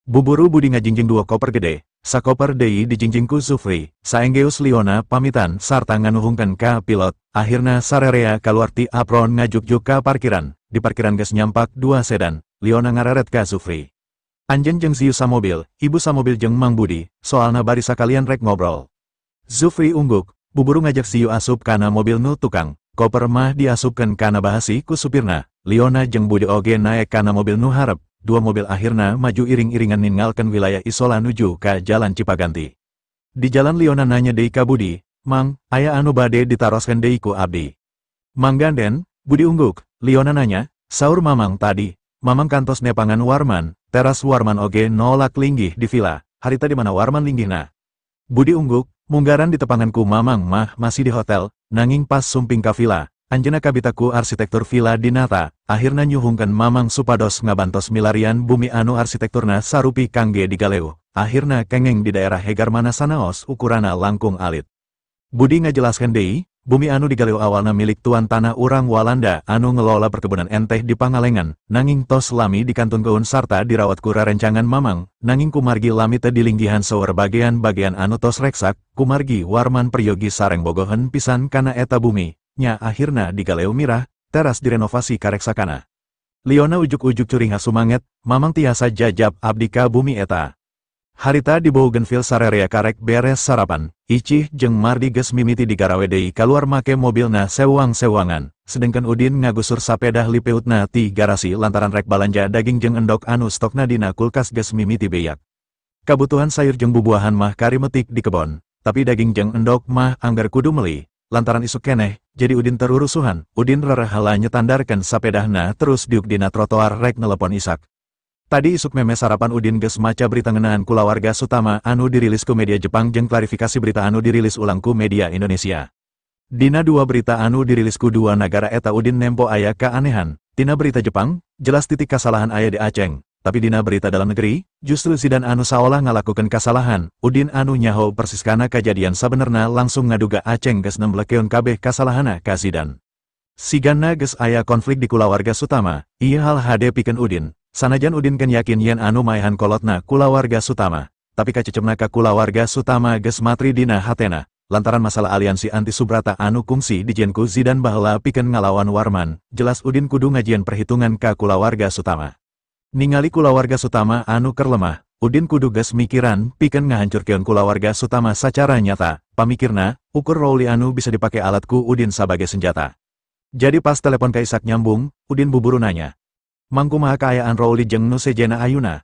Buburu Budi ngajingjing dua koper gede, sakoper deui dijingjing ku Zufri, saenggeus Liona pamitan sarta nganuhungkeun ka pilot, akhirna sarerea kaluar ti apron ngajukjuk ka parkiran. Di parkiran geus nyampak dua sedan, Liona ngareret ka Zufri. "Anjeun jeung Ziyu samobil, ibu samobil jeung Mang Budi, soalna bari sakalian rek ngobrol." Zufri ungguk, buburu ngajak Ziyu asup kana mobil nu tukang, koper mah diasupkeun kana bahasi ku supirna. Liona jeung Budi oge naek kana mobil nu harep, dua mobil akhirna maju iring-iringan ninggalkeun wilayah Isola nuju ka Jalan Cipaganti. Di jalan Liona nanya deui ka Budi, "Mang, aya anu bade ditaroskeun deui ku abdi?" "Mangga, Den," Budi ungguk. Liona nanya, "Saur Mamang tadi, Mamang kantos nepangan Warman, teras Warman oge nolak linggih di villa, harita di mana Warman linggihna?" Budi ungguk, "Munggaran ditepangan ku Mamang mah masih di hotel, nanging pas sumping ka villa, anjeunna kabita ku arsitektur villa Dinata, akhirna nyuhungkeun Mamang supados ngabantos milarian bumi anu arsitekturna sarupi kangge digaleuh, akhirna kengeng di daerah Hegarmana sanaos ukurana langkung alit." Budi ngajelaskeun deui, bumi anu digaleuh awalna milik tuan tanah urang Walanda anu ngelola perkebunan enteh di Pangalengan, nanging tos lami dikantunkeun sarta dirawat ku rerencangan Mamang, nanging kumargi lami teu dilinggihan seueur bagian-bagian anu tos reksak, kumargi Warman peryogi sareng bogoheun pisan kana eta bumi, nya akhirna digaleuh mirah, teras direnovasi kareksakana. Liona ujuk-ujuk curingah sumanget, "Mamang tiasa jajab abdi ka bumi eta." Harita di Bougainville sarerea karek beres sarapan, Icih jeung Mardi geus mimiti digarawe deui kaluar make mobilna sewang-sewangan, sedengkeun Udin ngagusur sapedah lipeutna ti garasi lantaran rek balanja daging jeung endok anu stokna dina kulkas geus mimiti beyak. Kabutuhan sayur jeung bubuahan mah kari metik di kebon, tapi daging jeung endok mah anggar kudu meuli, lantaran isuk keneh, jadi Udin terurusuhan. Udin rerehala nyetandarkeun sapedahna terus diuk dina trotoar rek nelepon Isak. Tadi isuk meme sarapan Udin geus maca berita ngeunaan kulawarga Sutama anu dirilis ku media Jepang jeung klarifikasi berita anu dirilis ulang ku media Indonesia. Dina dua berita anu dirilis ku dua nagara eta Udin nempo aya keanehan. Tina berita Jepang, jelas titik kasalahan aya di Aceng. Tapi dina berita dalam negeri, justru Zidan anu saolah ngalakukeun kasalahan, Udin anu nyaho persis kana kajadian sabenerna langsung ngaduga Aceng geus nemblekeun kabeh kasalahana ka Zidan. Sigana geus aya konflik di kulawarga Sutama, ieu hal hade pikeun Udin. Sanajan Udin kan yakin yen anu maehan kolotna kulawarga Sutama, tapi kacecepna ka kulawarga Sutama geus matri dina hatena. Lantaran masalah aliansi anti Subrata anu kungsi dijieun ku Zidan baheula pikeun ngalawan Warman, jelas Udin kudu ngajieun perhitungan ka kulawarga Sutama. Ningali kulawarga Sutama anu keur lemah, Udin kudu geus mikiran pikeun ngahancurkeun kulawarga Sutama sacara nyata, pamikirna, ukur Rowli anu bisa dipake alat ku Udin sabagai senjata. Jadi pas telepon ka Isak nyambung, Udin buburu nanya. Mangkumaha kaayaan Rowli jeung nu sejena ayuna?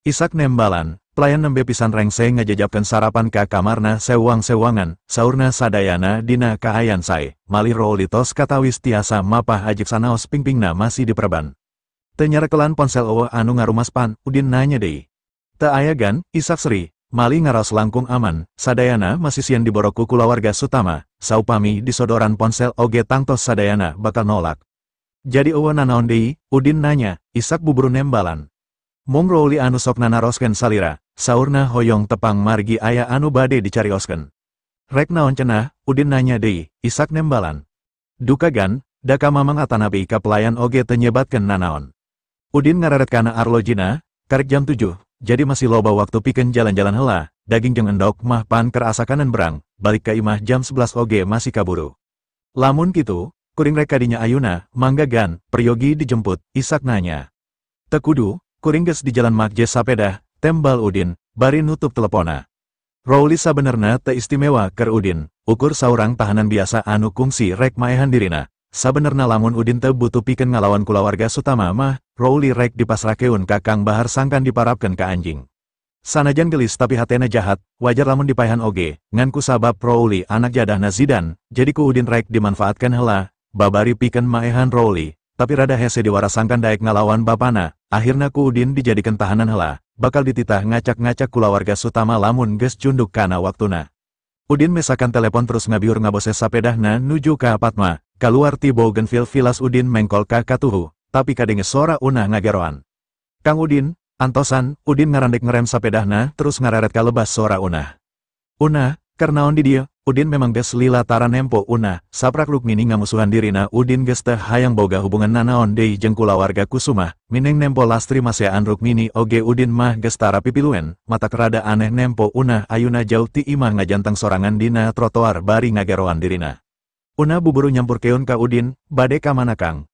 Isak nembalan, pelayan nembe pisan rengse ngajajapkeun sarapan ka kamarna sewang-sewangan, saurna sadayana dina kaayan sae, malih Rowli tos katawis tiasa mapah ajik sanaos pingpingna masih diperban. Teu nyarekelan ponsel eueuh anu ngarumas pan, Udin nanya deui. Teu aya gan, Isak seri, malih ngaraos langkung aman, sadayana masih sieun diborok ku kulawarga Sutama, saupami disodoran ponsel oge tangtos sadayana bakal nolak. Jadi eueuh nanaon deui, Udin nanya, Isak buburu nembalan. Mung Rowli anu sok nanaroskeun salira, saurna hoyong tepang margi aya anu bade dicarioskeun. Rek naon cenah, Udin nanya deui, Isak nembalan. Duka gan, daka mamang atanapi ka pelayan oge teu nyebatkeun nanaon. Udin ngareret kana arlojina, karek jam 7, jadi masih loba waktu pikeun jalan-jalan heula, daging jeung endok mah pan keur asakanan berang, balik ka imah jam 11 oge masih kaburu. Lamun kitu, kuring rek kadinya ayuna, mangga gan, peryogi dijemput, Isak nanya. Teu kudu, kuring geus di jalan makje sapedah, tembal Udin, bari nutup telepona. Rowli sabenerna teu istimewa keur Udin, ukur saurang tahanan biasa anu kungsi rek maehan dirina. Sabenerna lamun Udin teu butuh pikeun ngalawan kulawarga Sutama mah, Rowli rek dipasrakeun ka Kang Bahar sangkan diparapkeun ka anjing. Sanajan gelis tapi hatena jahat, wajar lamun dipaehan oge, ngan ku sabab Rowli anak jadahna Zidan, jadi ku Udin rek dimanfaatkan heula, babari pikeun maehan Rowli, tapi rada hese diwarasangkan daek ngalawan bapana, akhirna ku Udin dijadikan tahanan heula, bakal dititah ngacak-ngacak kulawarga Sutama lamun geus cunduk kana waktuna. Udin mesakan telepon terus ngabiur ngabose sapedahna nuju ka Patma, kaluar ti Bougainville Villas Udin mengkol ka katuhu, tapi kadenge sora Unah ngageroan. Kang Udin, antosan, Udin ngarandek ngerem sapedahna terus ngareret kalebas sora Unah. Unah, keur naon di dieu? Udin memang geus lila tara nempo Unah, saprak Rukmini ngamusuhan dirina Udin geus teu hayang boga hubungan nanaon deui jeung kulawarga Kusuma, mineng nempo Lastri maseaan Rukmini oge Udin mah geus tara pipiluen, matak rada aneh nempo Unah ayuna jauh ti imah ngajanteng sorangan dina trotoar bari ngageroan dirina. Unah buburu nyampurkeun ka Udin, bade ka mana Kang?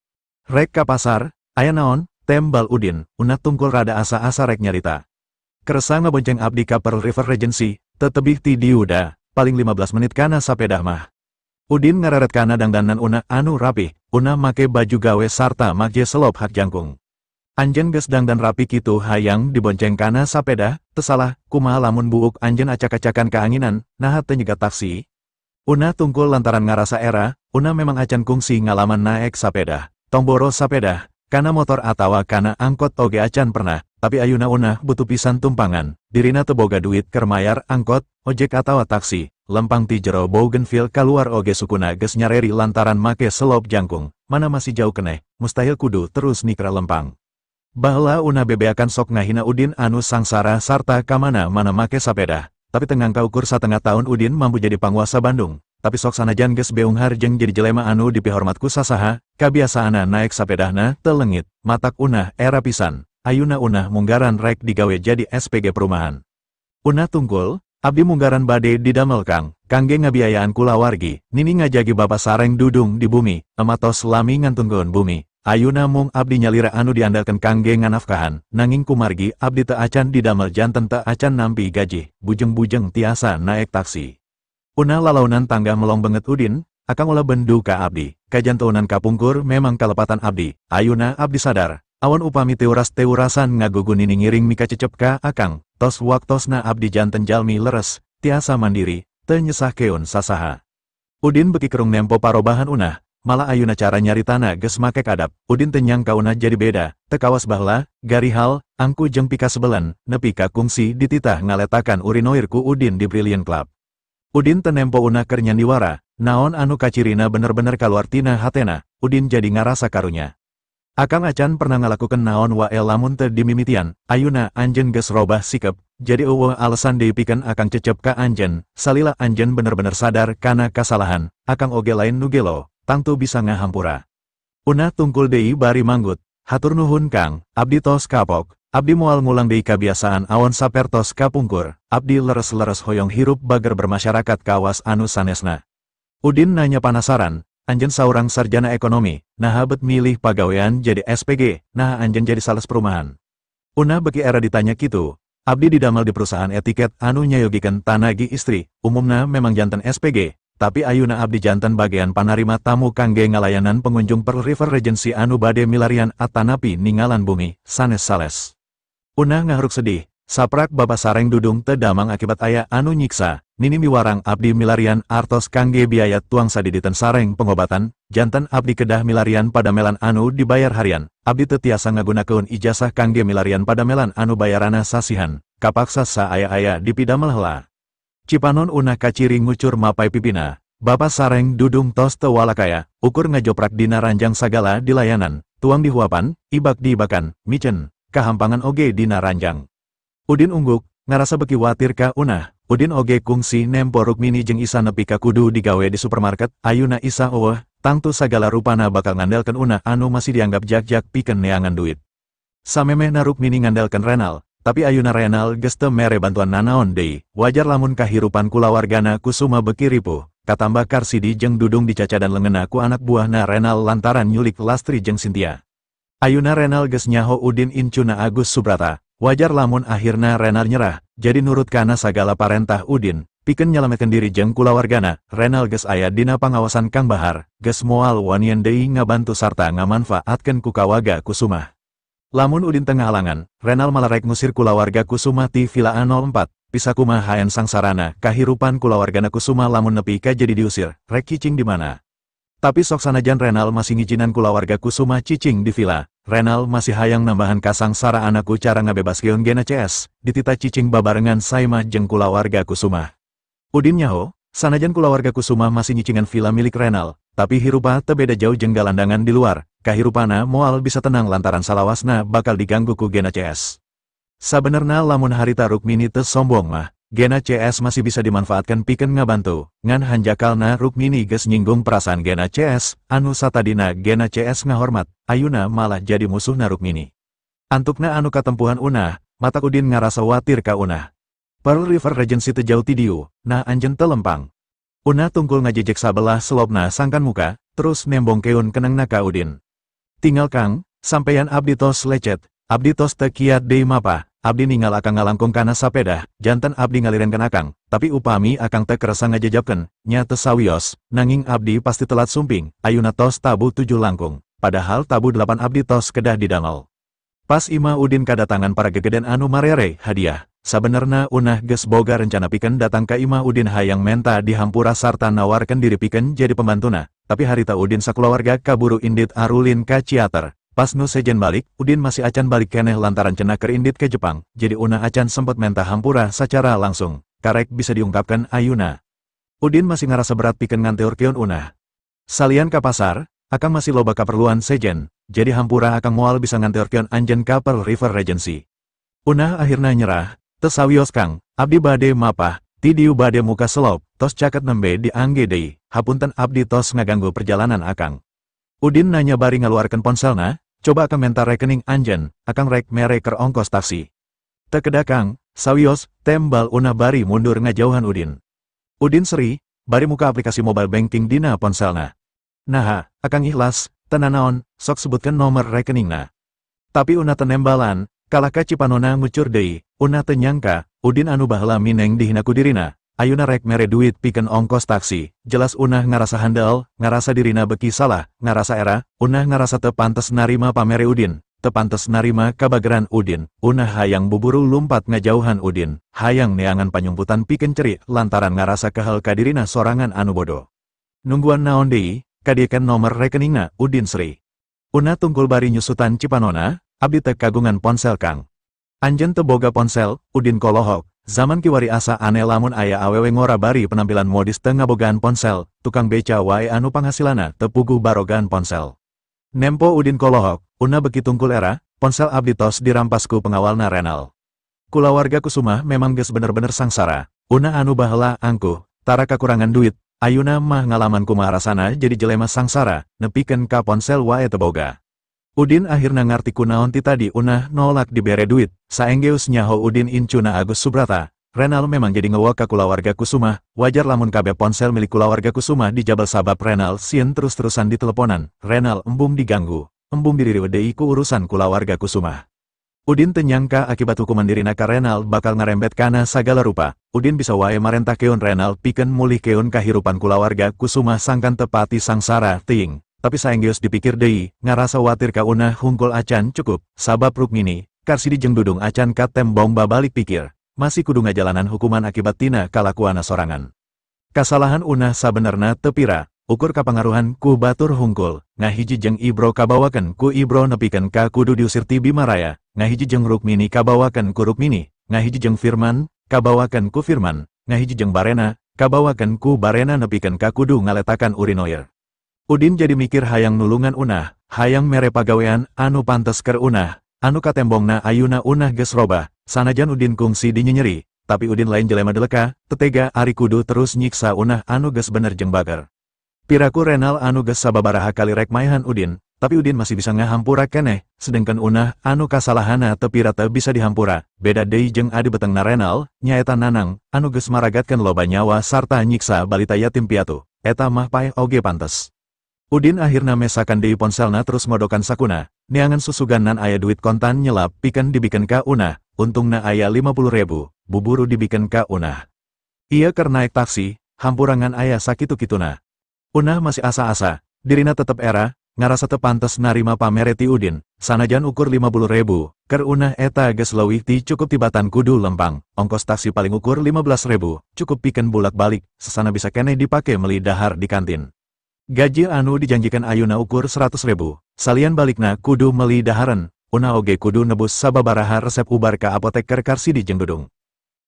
Rek ka pasar, aya naon? Tembal Udin, Unah tungkul rada asa-asa rek nyarita. Kersa ngabonceng abdi ka Pearl River Regency, tetebih ti diuda. Paling 15 menit kana sapedah mah. Udin ngareret kana dangdanan Unah anu rapih, Unah make baju gawe sarta make selop hak jangkung. Anjen geus dangdan rapi kitu hayang dibonceng kana sapedah, teu salah, kumaha lamun buuk anjen acak-acakan kaanginan, naha teu nyegat taksi. Unah tungkul lantaran ngarasa era, Unah memang acan kungsi ngalaman naek sapedah, tong boro sapedah, kana motor atawa kana angkot oge acan pernah, tapi ayuna Unah butuh pisan tumpangan, dirina teu boga duit keur mayar angkot, ojek atawa taksi, lempang ti jero Bougainville kaluar oge sukuna geus nyareri lantaran make selop jangkung, mana masih jauh keneh, mustahil kudu terus nikra lempang. Baheula Unah bebeakan sok ngahina Udin anu sangsara sarta kamana mana make sapedah, tapi tengang kaukur satengah tahun Udin mampu jadi panguasa Bandung, tapi sok sanajan geus beunghar jeung jadi jelema anu dipihormat ku sasaha, kabiasaana naek sapedahna teu leungit, matak Unah era pisan, ayuna Unah munggaran rek digawe jadi SPG perumahan. Unah tungkul, abdi munggaran bade didamel Kang, kangge ngabiayaan kulawargi, nini ngajagi bapa sareng dudung di bumi, ematos lami ngantungkeun bumi, ayuna mung abdi nyalira anu diandalkeun kangge nganafkahan, nanging kumargi abdi teu acan didamel janten teu acan nampi gaji, bujeng-bujeng tiasa naek taksi. Unah lalaunan tangga melong banget Udin, akang ulah bendu ka abdi, kajanteunan kapungkur memang kalepatan abdi, ayuna abdi sadar, awan upami teuras-teurasan ngagugu nini ngiring mika cecep ka akang, tos waktosna abdi janten jalmi leres, tiasa mandiri, teu nyesahkeun sasaha. Udin beki kerung nempo parobahan Unah, malah ayuna cara nyaritana geus make kadap, Udin teu nyangka Unah jadi beda, teu kawas baheula, garihal, angku jeung pikasebelen, nepi ka kungsi dititah ngaletakan urinoir ku Udin di Brilliant Club. Udin teu nempo Unah keur nyandiwara, naon anu kacirina bener-bener kaluar tina hatena, Udin jadi ngarasa karunya. Akang acan pernah ngalakukeun naon wae lamun teu dimimitian, ayuna anjeun geus robah sikep, jadi eueuh alasan deui pikeun akang cecep ka anjeun, salila anjeun bener-bener sadar kana kasalahan, akang oge lain nu gelo, tangtu bisa ngahampura. Unah tungkul deui bari manggut, hatur nuhun Kang, abdi tos kapok, abdi moal ngulang deui kabiasaan awon sapertos kapungkur, abdi leres-leres hoyong hirup bager bermasyarakat kawas anu sanesna. Udin nanya panasaran, anjeun saurang sarjana ekonomi, naha bet milih pagawean jadi SPG, naha anjeun jadi sales perumahan. Unah beki era ditanya kitu, abdi didamel di perusahaan etiket anu nyayogikeun tanagi istri, umumna memang janten SPG, tapi ayuna abdi janten bagian panarima tamu kangge ngalayanan pengunjung Pearl River Regency anu bade milarian atanapi ningalan bumi, sanes sales. Unah ngahruk sedih, saprak bapa sareng Dudung teu damang akibat aya anu nyiksa, nini miwarang abdi milarian artos kangge biaya tuang sadiditen sareng pengobatan, janten abdi kedah milarian padamelan anu dibayar harian, abdi teu tiasa ngagunakeun ijazah kangge milarian padamelan anu bayarana sasihan, kapaksa saaya-aya dipidamel heula. Cipanon Unah kaciri ngucur mapai pipina, bapa sareng Dudung tos teu walakaya, ukur ngajoprak dina ranjang sagala dilayanan, tuang dihuapan, ibak diibakan, micen, kahampangan oge dina ranjang. Udin ungguk, ngarasa beki watir ka Unah, Udin oge kungsi nempo Rukmini jeung Isa nepi ka kudu digawe di supermarket, ayuna Isa eueuh, tangtu sagala rupana bakal ngandelkeun Unah anu masih dianggap jak-jak pikeun neangan duit. Samemehna Rukmini ngandelkeun Renal, tapi ayuna Renal geus teu mere bantuan nanaon deui, wajar lamun kahirupan kulawargana Kusuma beki ripuh, katambah Karsidi jeung Dudung dicacadan leungeunna ku anak buahna Renal lantaran nyulik Lastri jeung Cynthia. Ayuna Renal geus nyaho Udin incuna Agus Subrata, wajar lamun akhirna Renal nyerah, jadi nurut kana sagala parentah Udin, pikeun nyalametkeun diri jeung kulawargana, Renal geus aya dina pangawasan Kang Bahar, geus moal wanian deui ngabantu sarta ngamanfaatkeun ku kawaga Kusuma. Lamun Udin tengah halangan, Renal malah rek ngusir kulawarga Kusuma ti Villa A04, pisakuma haen sangsarana, kahirupan kulawargana Kusuma lamun nepi ka jadi diusir, rek cicing di mana. Tapi sok sanajan Renal masih ngijinan kulawarga Kusuma cicing di villa, Renal masih hayang nambahan kasangsara anakku cara ngabebaskeun Gena CS, ditita cicing babarengan Saima jeung kulawarga Kusuma. Udin nyaho, sanajan kulawarga Kusuma masih nyicingan villa milik Renal, tapi hirupa teu beda jauh jeung galandangan di luar, kahirupana moal bisa tenang lantaran salawasna bakal diganggu ku Gena CS. Sabenerna lamun harita Rukmini teu sombong mah, Gena CS masih bisa dimanfaatkan pikeun ngabantu, ngan hanjakalna Rukmini geus nyinggung perasaan Gena CS, anu satadina Gena CS ngahormat, ayuna malah jadi musuhna Rukmini. Antukna anu katempuhan Unah, matak Udin ngarasa watir ka Unah. Pearl River Regency teu jauh ti dieu, nah anjeun teu lempang. Unah tungkul ngajejek sabelah selopna sangkan muka, terus nembongkeun kenengna ka Udin. Tinggal Kang, sampeyan abdi tos lecet, abdi tos teu kiat deui mapah. Abdi ningal akang ngalangkung kana sapeda, janten abdi ngalirenkeun akang, tapi upami akang teu kersa ngajejapkeun, nya teu sawios, nanging abdi pasti telat sumping, ayuna tos tabuh 7 langkung, padahal tabuh 8 abdi tos kedah didamel. Pas imah Udin kadatangan para gegeden anu marere hadiah, sabenerna Unah geus boga rencana pikeun datang ka imah Udin hayang menta dihampura sarta nawarkeun diri pikeun jadi pembantuna, tapi harita Udin sakulawarga kaburu indit arulin ka Ciater. Pas nu sejen balik, Udin masih acan balik keneh lantaran cenah keur indit ke Jepang, jadi Unah acan sempet menta hampura secara langsung, karek bisa diungkapkan ayuna. Udin masih ngarasa berat pikeun nganteurkeun Unah. Salian ka pasar, akang masih loba kaperluan sejen, jadi hampura akang moal bisa nganteurkeun anjeun ka Pearl River Regency. Unah akhirna nyerah, teu sawios Kang, abdi bade mapah, ti dieu bade muka selop, tos caket nembe diangge deui, hapunten abdi tos ngaganggu perjalanan akang. Udin nanya bari ngaluarkeun ponselna, coba akang menta rekening anjen, akang rek mere keur ongkos taksi. Teu kedah Kang, sawios, tembal Unah bari mundur ngajauhan Udin. Udin seri, bari muka aplikasi mobile banking dina ponselna. Naha, akang ikhlas, teu nanaon, sok sebutkeun nomor rekeningna. Tapi Unah teu nembalan, kalah ka cipanona ngucur deui, Unah teu nyangka, Udin anu baheula mineng dihina ku dirina, ayuna rek mere duit pikeun ongkos taksi, jelas Unah ngarasa handel, ngarasa dirina beki salah, ngarasa era, Unah ngarasa teu pantes narima pamere Udin, teu pantes narima kabageran Udin, Unah hayang buburu lumpat ngajauhan Udin, hayang neangan panyumputan pikeun ceri lantaran ngarasa kehel ka dirina sorangan anu bodoh. Nungguan naon deui, kadiekeun nomor rekeningna Udin seri. Unah tungkul bari nyusutan cipanona, abdi teu kagungan ponsel Kang. Anjeun teu boga ponsel, Udin kolohok. Zaman kiwari asa aneh lamun aya awewe ngora bari penampilan modis teu ngabogaan ponsel, tukang beca wae anu panghasilana teu puguh barogaan ponsel. Nempo Udin kolohok, Una beki tungkul era, ponsel abdi tos dirampas ku pengawalna Renal. Kulawarga Kusuma memang geus bener-bener sangsara, Una anu baheula angkuh, tara kakurangan duit, ayuna mah ngalaman kumaha rasana jadi jelema sangsara, nepikeun ka ponsel wae teu boga. Udin akhirna ngarti kunaon ti tadi Unah nolak dibere duit, saenggeus nyaho Udin incuna Agus Subrata. Renal memang jadi ngewok ka kulawarga Kusuma, wajar lamun kabeh ponsel milik kulawarga Kusuma dijabal sabab Renal sieun terus-terusan diteleponan, Renal embung diganggu, embung diririweuh deui ku urusan kulawarga Kusuma. Udin teu nyangka akibat hukuman dirina ka Renal bakal ngarembet kana sagala rupa. Udin bisa wae marentahkeun Renal pikeun mulihkeun kahirupan kulawarga Kusuma sangkan tepati sangsara teuing. Tapi saenggeus dipikir deui, ngarasa watir ka Unah hungkul acan cukup, sabab Rukmini, Karsidi jeung Dudung acan katembong babalik pikir, masih kudu ngajalanan hukuman akibat tina kalakuana sorangan. Kasalahan Unah sabenerna teu pira, ukur kapangaruhan ku batur hungkul, ngahiji jeung Ibro kabawakeun ku Ibro nepikeun ka kudu diusir ti Bima Raya, ngahiji jeung Rukmini kabawakeun ku Rukmini, ngahiji jeung Firman, kabawakeun ku Firman, ngahiji jeung Barena, kabawakeun ku Barena nepikeun ka kudu ngaletakan urinoir. Udin jadi mikir hayang nulungan Unah, hayang mere pagawean anu pantes keur Unah, anu katembongna ayuna Unah geus robah, sanajan Udin kungsi dinyenyeri, tapi Udin lain jelema deleka, tetega ari kudu terus nyiksa Unah anu geus bener jeung bager. Piraku Renal anu geus sababaraha kali rek maehan Udin, tapi Udin masih bisa ngahampura keneh, sedengkeun Unah anu kasalahana teu pira teu bisa dihampura, beda deui jeung adi betengna Renal, nyaeta Nanang, anu geus maragatkeun loba nyawa sarta nyiksa balita yatim piatu, eta mah paeh oge pantes. Udin akhirna mesakan deui ponselna terus ngodokan sakuna, neangan susuganan aya duit kontan nyelap pikeun dibikeun ka Unah, untungna aya 50.000, buburu dibikeun ka Unah. Ieu keur naek taksi, hampurangan aya sakitu-kituna. Unah masih asa-asa, dirina tetep era, ngarasa teu pantes narima pamere ti Udin, sanajan ukur 50.000, keur Unah eta geus leuwih ti cukup tibatan kudu lempang, ongkos taksi paling ukur 15.000, cukup pikeun bulak-balik, sesana bisa keneh dipake meuli dahar di kantin. Gaji anu dijanjikan ayuna ukur 100.000, salian balikna kudu meuli daharan, Unah oge kudu nebus sababaraha resep ubar ka apoteker Karsidi jeung Dudung.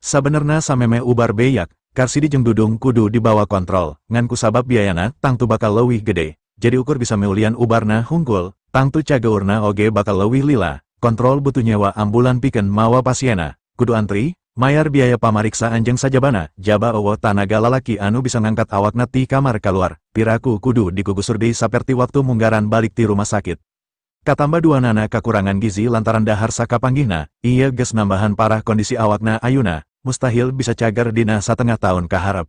Sabenerna samemeh ubar beyak, Karsidi jeung Dudung kudu dibawa kontrol, ngan kusabab biayana tangtu bakal leuwih gede, jadi ukur bisa meulian ubarna hungkul, tangtu cageurna oge bakal leuwih lila, kontrol butuh nyewa ambulan pikeun mawa pasiena, kudu antri, mayar biaya pamariksaan jeung sajabana, jaba eueuh tanaga lalaki anu bisa ngangkat awakna ti kamar kaluar, piraku kudu digugusur deui saperti waktu munggaran balik ti rumah sakit. Katamba duanana kakurangan gizi lantaran dahar sakapanggihna, ieu geus nambahan parah kondisi awakna ayuna, mustahil bisa cager dina satengah tahun kaharep.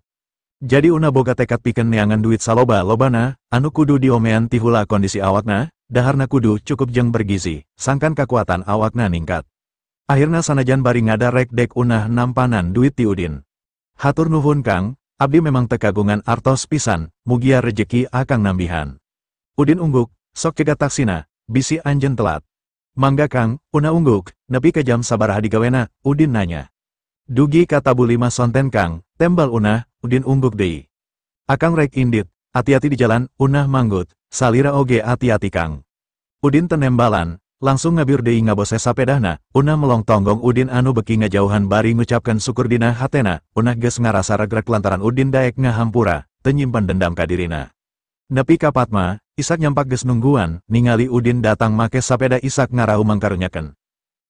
Jadi Una boga tekad pikeun neangan duit saloba-lobana, anu kudu diomean tihula kondisi awakna, daharna kudu cukup jeung bergizi, sangkan kakuatan awakna ningkat. Akhirna sanajan bari ngadarek dek Unah nampanan duit ti Udin. Hatur nuhun Kang, abdi memang tekagungan artos pisan, mugia rejeki akang nambihan. Udin ungguk, sok cegat taksina, bisi anjeun telat. Mangga Kang, Una ungguk, nepi ke jam sabaraha digawena, Udin nanya. Dugi ka tabu 5 sonten Kang, tembal Unah, Udin ungguk deui. Akang rek indit, hati-hati di jalan, Unah manggut, salira oge hati-hati Kang. Udin tenembalan, langsung ngabiur deui ngabose sapedahna, Unah melong tonggong Udin anu beki ngajauhan bari ngucapkeun syukur dina hatena, Unah geus ngarasa regrek lantaran Udin daek ngahampura, teu nyimpen dendam ka dirina. Nepi ka Patma, Isak nyampak geus nungguan, ningali Udin datang make sapeda Isak ngarahu mangkarunyakeun.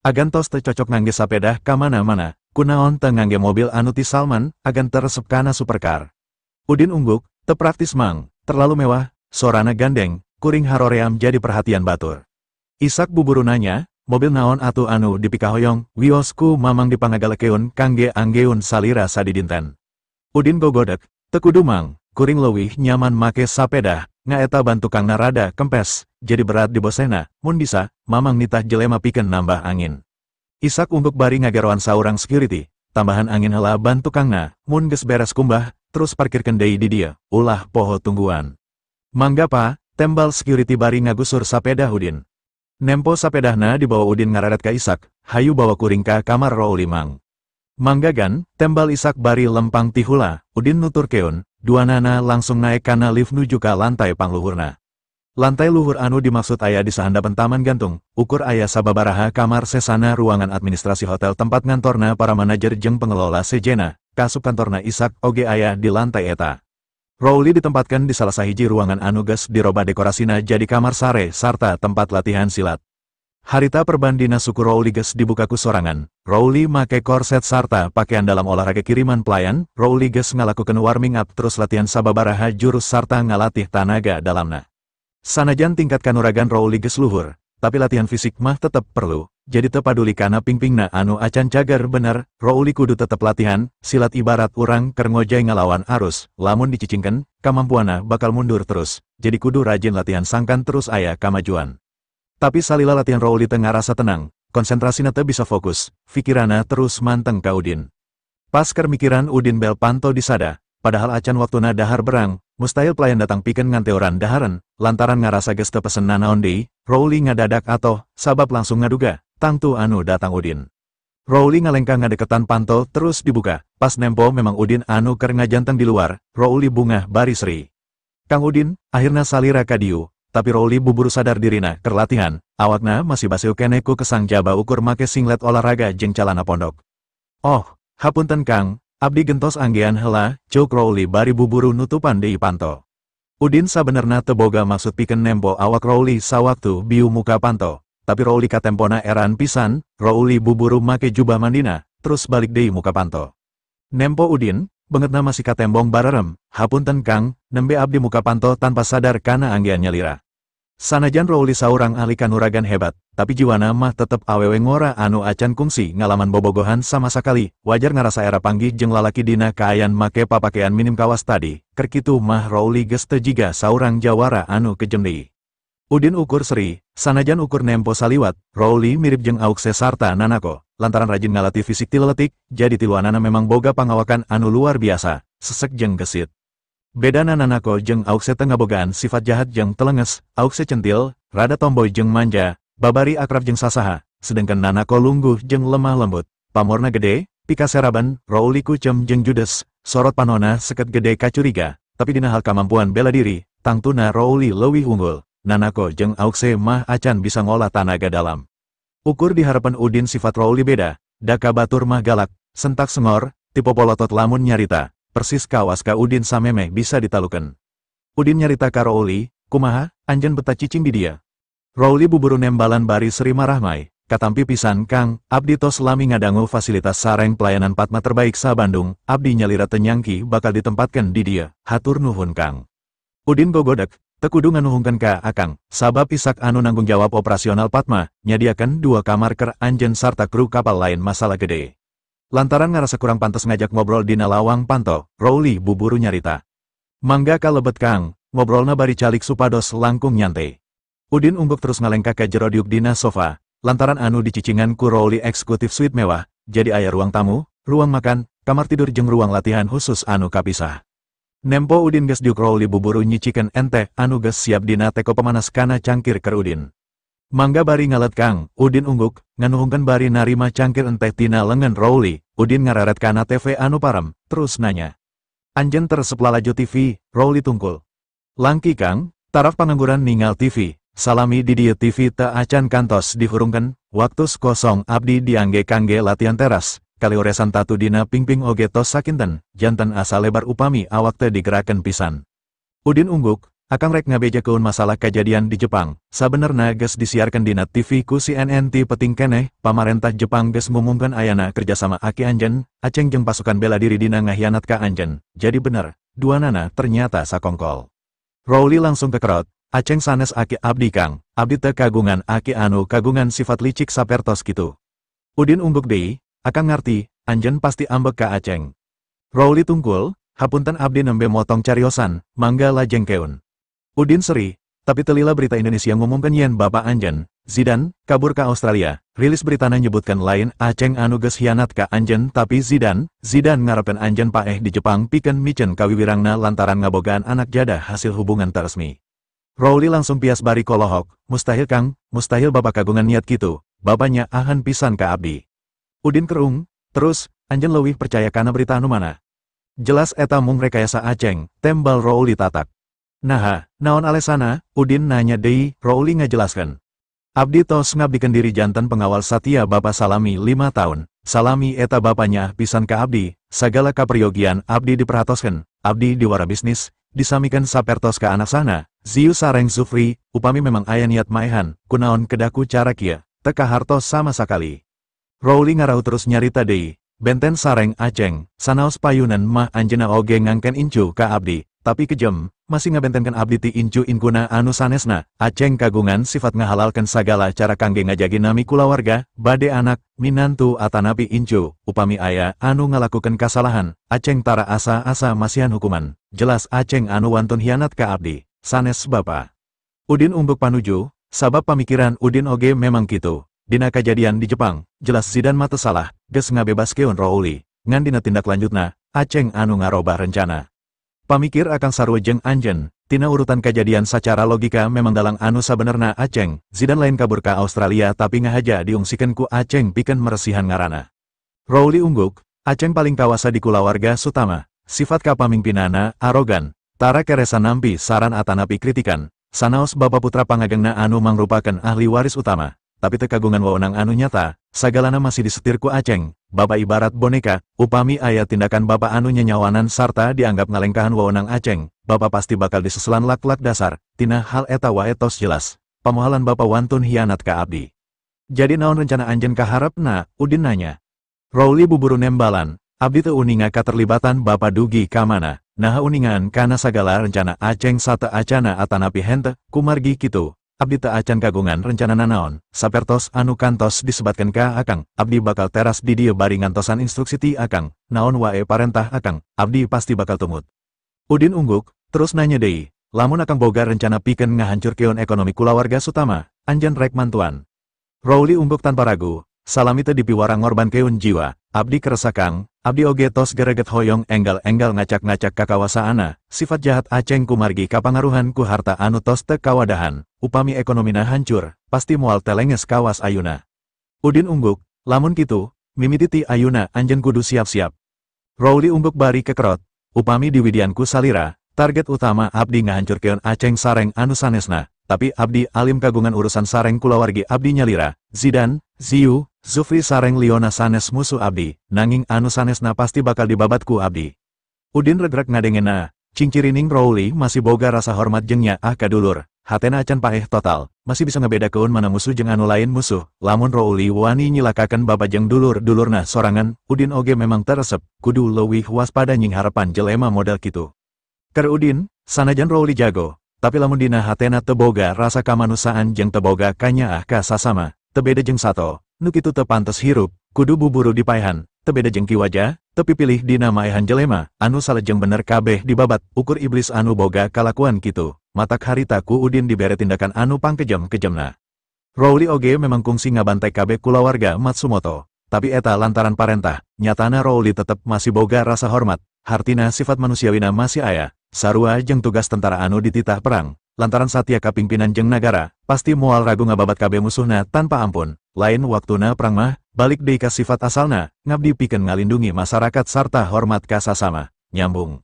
Agan tos teu cocok ngangge sapedah ka mana-mana, kunaon teu ngangge mobil anu ti Salman, agan teresep kana supercar. Udin ungguk, teu praktis mang, terlalu mewah, sorana gandeng, kuring haroream jadi perhatian batur. Isak buburu nanya, mobil naon atuh anu dipikahoyong, wios ku mamang dipangagalekeun kangge anggeun salira sadidinten. Udin gogodek, teu kudu mang, kuring leuwih nyaman make sapedah, ngaeta ban tukangna rada kempes, jadi berat di bosena, mun bisa, mamang nitah jelema pikeun nambah angin. Isak ungguk bari ngageroan saurang security, tambahan angin heula ban tukangna, mun geus beres kumbah, terus parkirkeun deui di dieu, ulah poho tungguan. Mangga pa, tembal security bari ngagusur sapedah Udin. Nempo sapedahna dibawa Udin ngararet ka Isak, hayu bawa kuring ka kamar Rouli mang. Mangga gan, tembal Isak bari lempang tihula, Udin nuturkeun, duanana langsung naik kana lift nuju ka lantai pangluhurna. Lantai luhur anu dimaksud aya di sahandapeun taman gantung, ukur aya sababaraha kamar sesana ruangan administrasi hotel tempat ngantorna para manajer jeung pengelola sejena, kasup kantorna Isak oge aya di lantai eta. Rowley ditempatkan di salah sahiji ruangan anu geus dirobah dekorasina jadi kamar sare sarta tempat latihan silat. Harita perban dina suku Rowley geus dibuka ku sorangan. Rowley make korset sarta pakaian dalam olahraga kiriman pelayan. Rowley geus ngalakukeun warming up terus latihan sababaraha jurus sarta ngalatih tanaga dalamna. Sanajan tingkat kanuragan Rowley geus luhur, tapi latihan fisik mah tetep perlu. Jadi teu paduli kana pingpingna anu acan cager bener, Rowley kudu tetep latihan. Silat ibarat urang keur ngojay ngalawan arus, lamun dicicingkeun, kamampuanna bakal mundur terus. Jadi kudu rajin latihan sangkan terus aya kamajuan. Tapi salila latihan Rowley teu ngarasa tenang, konsentrasina teu bisa fokus, pikiranna terus manteng ka Udin. Pas keur mikiran Udin bel panto disada, padahal acan waktuna dahar berang, mustahil pelayan datang pikeun nganteoran daharan. Lantaran ngarasa geus teu pesen nanaon deui, Rowley ngadadak atoh, sabab langsung ngaduga, tangtu anu datang Udin. Rowley ngalengkah ngadeketan panto terus dibuka, pas nempo memang Udin anu keur ngajanteng di luar, Rowley bungah bari seri. Kang Udin, akhirna salira ka dieu. Tapi Rowley buburu sadar dirina keur latihan, awakna masih baseuh keneh ku kesang jaba ukur make singlet olahraga jeung calana pondok. Oh, hapunten Kang, abdi gentos anggean heula, ceuk Rowley bari buburu nutupan deui panto. Udin sabenerna teu boga maksud pikeun nempo awak Rowley sawaktu biu muka panto, tapi Rowley katempona eran pisan, Rowley buburu make jubah mandina, terus balik deui muka panto. Nempo Udin, bengetna masih katembong barerem, hapunten Kang, nembe abdi muka panto tanpa sadar kana anggean nyalira. Sanajan Rowley saurang ahli kanuragan hebat, tapi jiwana mah tetep awewe ngora anu acan kungsi ngalaman bobogohan sama sakali, wajar ngarasa era panggih jeung lalaki dina kaayan make papakean minim kawas tadi, keur kitu mah Rowley geus teu jiga saurang jawara anu kejem deui. Udin ukur seri, sanajan ukur nempo saliwat, Rowley mirip jeung Aukse sarta Nanako, lantaran rajin ngalatih fisik ti leletik, jadi tiluanana memang boga pangawakan anu luar biasa, sesek jeung gesit. Bedana Nanako jeung Aukse teu ngabogaan sifat jahat jeung telenges, Aukse centil, rada tomboy jeung manja, babari akrab jeung sasaha, sedangkan Nanako lungguh jeung lemah lembut, pamorna gede, pikaseraban. Rowley kucem jeung judes, sorot panona seket gede kacuriga, tapi dina hal kamampuan bela diri, tangtuna Rowley leuwih unggul. Nanako jeung Aukse mah acan bisa ngolah tanaga dalam. Ukur diharapan Udin sifat Rowley beda, daka batur mah galak, sentak sengor, tipe polotot lamun nyarita, persis kawas ka Udin samemeh bisa ditalukeun. Udin nyarita ka Rowley, kumaha, anjeun betah cicing di dia. Rowley buburu nembalan bari seri marahmai, katampi pisan Kang, abdi tos lami ngadangu fasilitas sareng pelayanan Padma terbaik sa Bandung, abdi nyalira teu nyangki bakal ditempatkan di dia, hatur nuhun Kang. Udin gogodek, teu kudu nganuhungkeun ka Akang, sabab Isak anu nanggung jawab operasional Padma, nyadiakeun 2 kamar keur anjeun sarta kru kapal lain masalah gede. Lantaran ngarasa kurang pantes ngajak ngobrol dina lawang panto, Rowley buburu nyarita. Mangga ka lebet Kang, ngobrolna bari calik supados langkung nyantai. Udin ungguk terus ngalengkah ka jero diuk dina sofa, lantaran anu dicicingan ku Rowley eksekutif suite mewah, jadi aya ruang tamu, ruang makan, kamar tidur jeung ruang latihan khusus anu kapisah. Nempo Udin geus diuk Rowley buburu nyicikeun enteh anu geus siap dina teko pemanas kana cangkir keur Udin. Mangga bari ngalet Kang, Udin ungguk, nganuhungkeun bari narima cangkir enteh tina lengan Rowley. Udin ngareret kana TV anu parem, terus nanya. Anjeun teu resep lalajo TV, Rowley tungkul. Langki Kang, taraf pangangguran ningal TV, salami di dieu TV teu acan kantos dihurungkeun, waktu kosong abdi diangge kangge latihan teras, kalioresan tatu dina pingping oge tos sakinten, janten asa lebar upami awak teu digerakeun pisan. Udin ungguk, Akang rek ngabejakeun masalah kejadian di Jepang, sabenerna geus disiarkeun dina TV ku CNN ti peting keneh, pamarentah Jepang geus ngumumkeun ayana kerjasama aki anjeun, Aceng jeung pasukan bela diri dina ngahianat ka anjeun, jadi bener, duanana ternyata sakongkol. Rowley langsung kekerot, Aceng sanes aki abdi Kang, abdi teu kagungan aki anu kagungan sifat licik sapertos kitu. Udin ungguk deui, Akang ngarti, anjeun pasti ambek ka Aceng. Rowley tungkul, hapunten abdi nembe motong cariosan, mangga lajengkeun. Udin seri, tapi telila berita Indonesia ngumumkan yen bapak anjen, Zidane, kabur ke Australia. Rilis beritana nyebutkan lain Aceng anu geus hianat ka anjen tapi Zidane, Zidane ngarepkeun anjen paeh di Jepang pikeun miceun kawiwirangna lantaran ngabogaan anak jadah hasil hubungan resmi. Rowley langsung pias bari kolohok, mustahil Kang, mustahil bapak kagungan niat kitu, bapaknya ahan pisan ka abdi. Udin kerung, terus, anjen leuwih percaya kana berita anu mana? Jelas eta mung rekayasa Aceng, tembal Rowley tatak. Naha, naon alesana, Udin nanya deui, Rowley ngajelaskeun. Abdi tos ngabdikeun diri jantan pengawal satia Bapak Salami 5 tahun. Salami eta bapaknya pisan ka abdi, sagala kaperyogian abdi diperhatoskeun, abdi diwara bisnis, disamikeun sapertos ka anak sana, Ziu sareng Zufri, upami memang aya niat maehan, kunaon kedaku cara kieu, teu kahartos sama sakali. Rowli ngarau terus nyarita deui, benten sareng Aceng, sanaos payunan mah anjeunna oge ngangken incu ka abdi, tapi kejem, masih ngabentenkeun abdi ti incu inkuna anu sanesna. Aceng kagungan sifat ngahalalkeun sagala cara kangge ngajagi nami kulawarga, bade anak, minantu atanapi incu, upami aya anu ngalakukeun kasalahan, Aceng tara asa-asa masihan hukuman, jelas Aceng anu wantun hianat ka abdi, sanes bapa. Udin ungguk panuju, sabab pamikiran Udin oge memang kitu. Dina kajadian di Jepang, jelas Zidan mah teu salah, geus ngabebaskeun Rowli, ngan dina tindak lanjutna, Aceng anu ngarobah rencana. Pamikir akang sarua jeung anjeun, tina urutan kajadian sacara logika memang dalang anu sabenerna Aceng, Zidan lain kabur ka Australia tapi ngahaja diungsikeun ku Aceng pikeun meresihan ngaranna. Rowli ungguk, Aceng paling kawasa di kulawarga Sutama, sifat kapamimpinana arogan, tara keresa nampi saran atanapi kritikan, sanaos bapa putra pangagengna anu mangrupakeun ahli waris utama, tapi teu kagungan wewenang anu nyata, sagalana masih disetir ku Aceng, bapa ibarat boneka, upami aya tindakan bapa anu nyenyawanan sarta dianggap ngalengkahan wewenang Aceng, bapa pasti bakal diseselan lak-lak dasar, tina hal eta wae tos jelas, pamohalan bapa wantun hianat ka abdi. Jadi naon rencana anjeun kaharepna, Udin nanya. Rowli buburu nembalan, abdi teu uninga katerlibatan bapa dugi ka mana, naha uningan kana sagala rencana Aceng sate acana atanapi henteu, kumargi kitu. Abdi teu acan kagungan rencana nanaon, sapertos anu kantos disebatkeun ka akang, abdi bakal teras di dieu bari ngantosan instruksi ti akang, naon wae parentah akang, abdi pasti bakal tumut. Udin ungguk, terus nanya deui, lamun akang boga rencana pikeun ngahancurkeun ekonomi kulawarga Sutama, anjeun rek mantuan. Rowli ungguk tanpa ragu, salami teu dipiwarang ngorbankeun jiwa, abdi keresa kang, abdi oge tos gereget hoyong enggal-enggal ngacak-ngacak kakawasaana, sifat jahat Aceng kumargi kapangaruhan ku harta anu tos teu kawadahan, upami ekonomina hancur, pasti moal telenges kawas ayuna. Udin ungguk, lamun kitu, mimiti ti ayuna anjeun kudu siap-siap. Rowli ungguk bari kekerot, upami diwidian ku salira, target utama abdi ngahancurkeun Aceng sareng anu sanesna, tapi abdi alim kagungan urusan sareng kulawargi abdi nyalira, Zidan, Ziu, Zufri sareng Liona sanes musuh abdi, nanging anu sanesna pasti bakal dibabat ku abdi. Udin regrek ngadengena, cingcirining Rowli masih boga rasa hormat jeung nyaah ka dulur, hatena acan paeh total, masih bisa ngebedakeun mana musuh jeung anu lain musuh, lamun Rowli wani nyilakakeun bapa jeung dulur-dulurna sorangan, Udin oge memang teresep, kudu leuwih waspada nying harapan jelema model kitu. Keur Udin, sanajan Rowli jago, tapi lamun dina hatena teu boga rasa kamanusiaan jeung teu boga kanyaah ka sasama, teu beda jeung sato, nu kitu teu pantes hirup, kudu buburu dipaehan, teu beda jeung Ki Waja, teu pipilih dina maehan jelema, anu salejeng bener kabeh dibabat, ukur iblis anu boga kalakuan kitu, matak harita ku Udin dibere tindakan anu pangkejem-kejemna. Rowli oge memang kungsi ngabantai kabeh kulawarga Matsumoto, tapi eta lantaran parentah, nyatana Rowli tetep masih boga rasa hormat, hartina sifat manusiawina masih aya, sarua jeung tugas tentara anu dititah perang, lantaran satia kapimpinan jeung nagara, pasti moal ragu ngababat kabeh musuhna tanpa ampun. Lain waktuna perang mah, balik deui ka sifat asalna, ngabdi pikeun ngalindungi masyarakat sarta hormat ka sasama. Nyambung.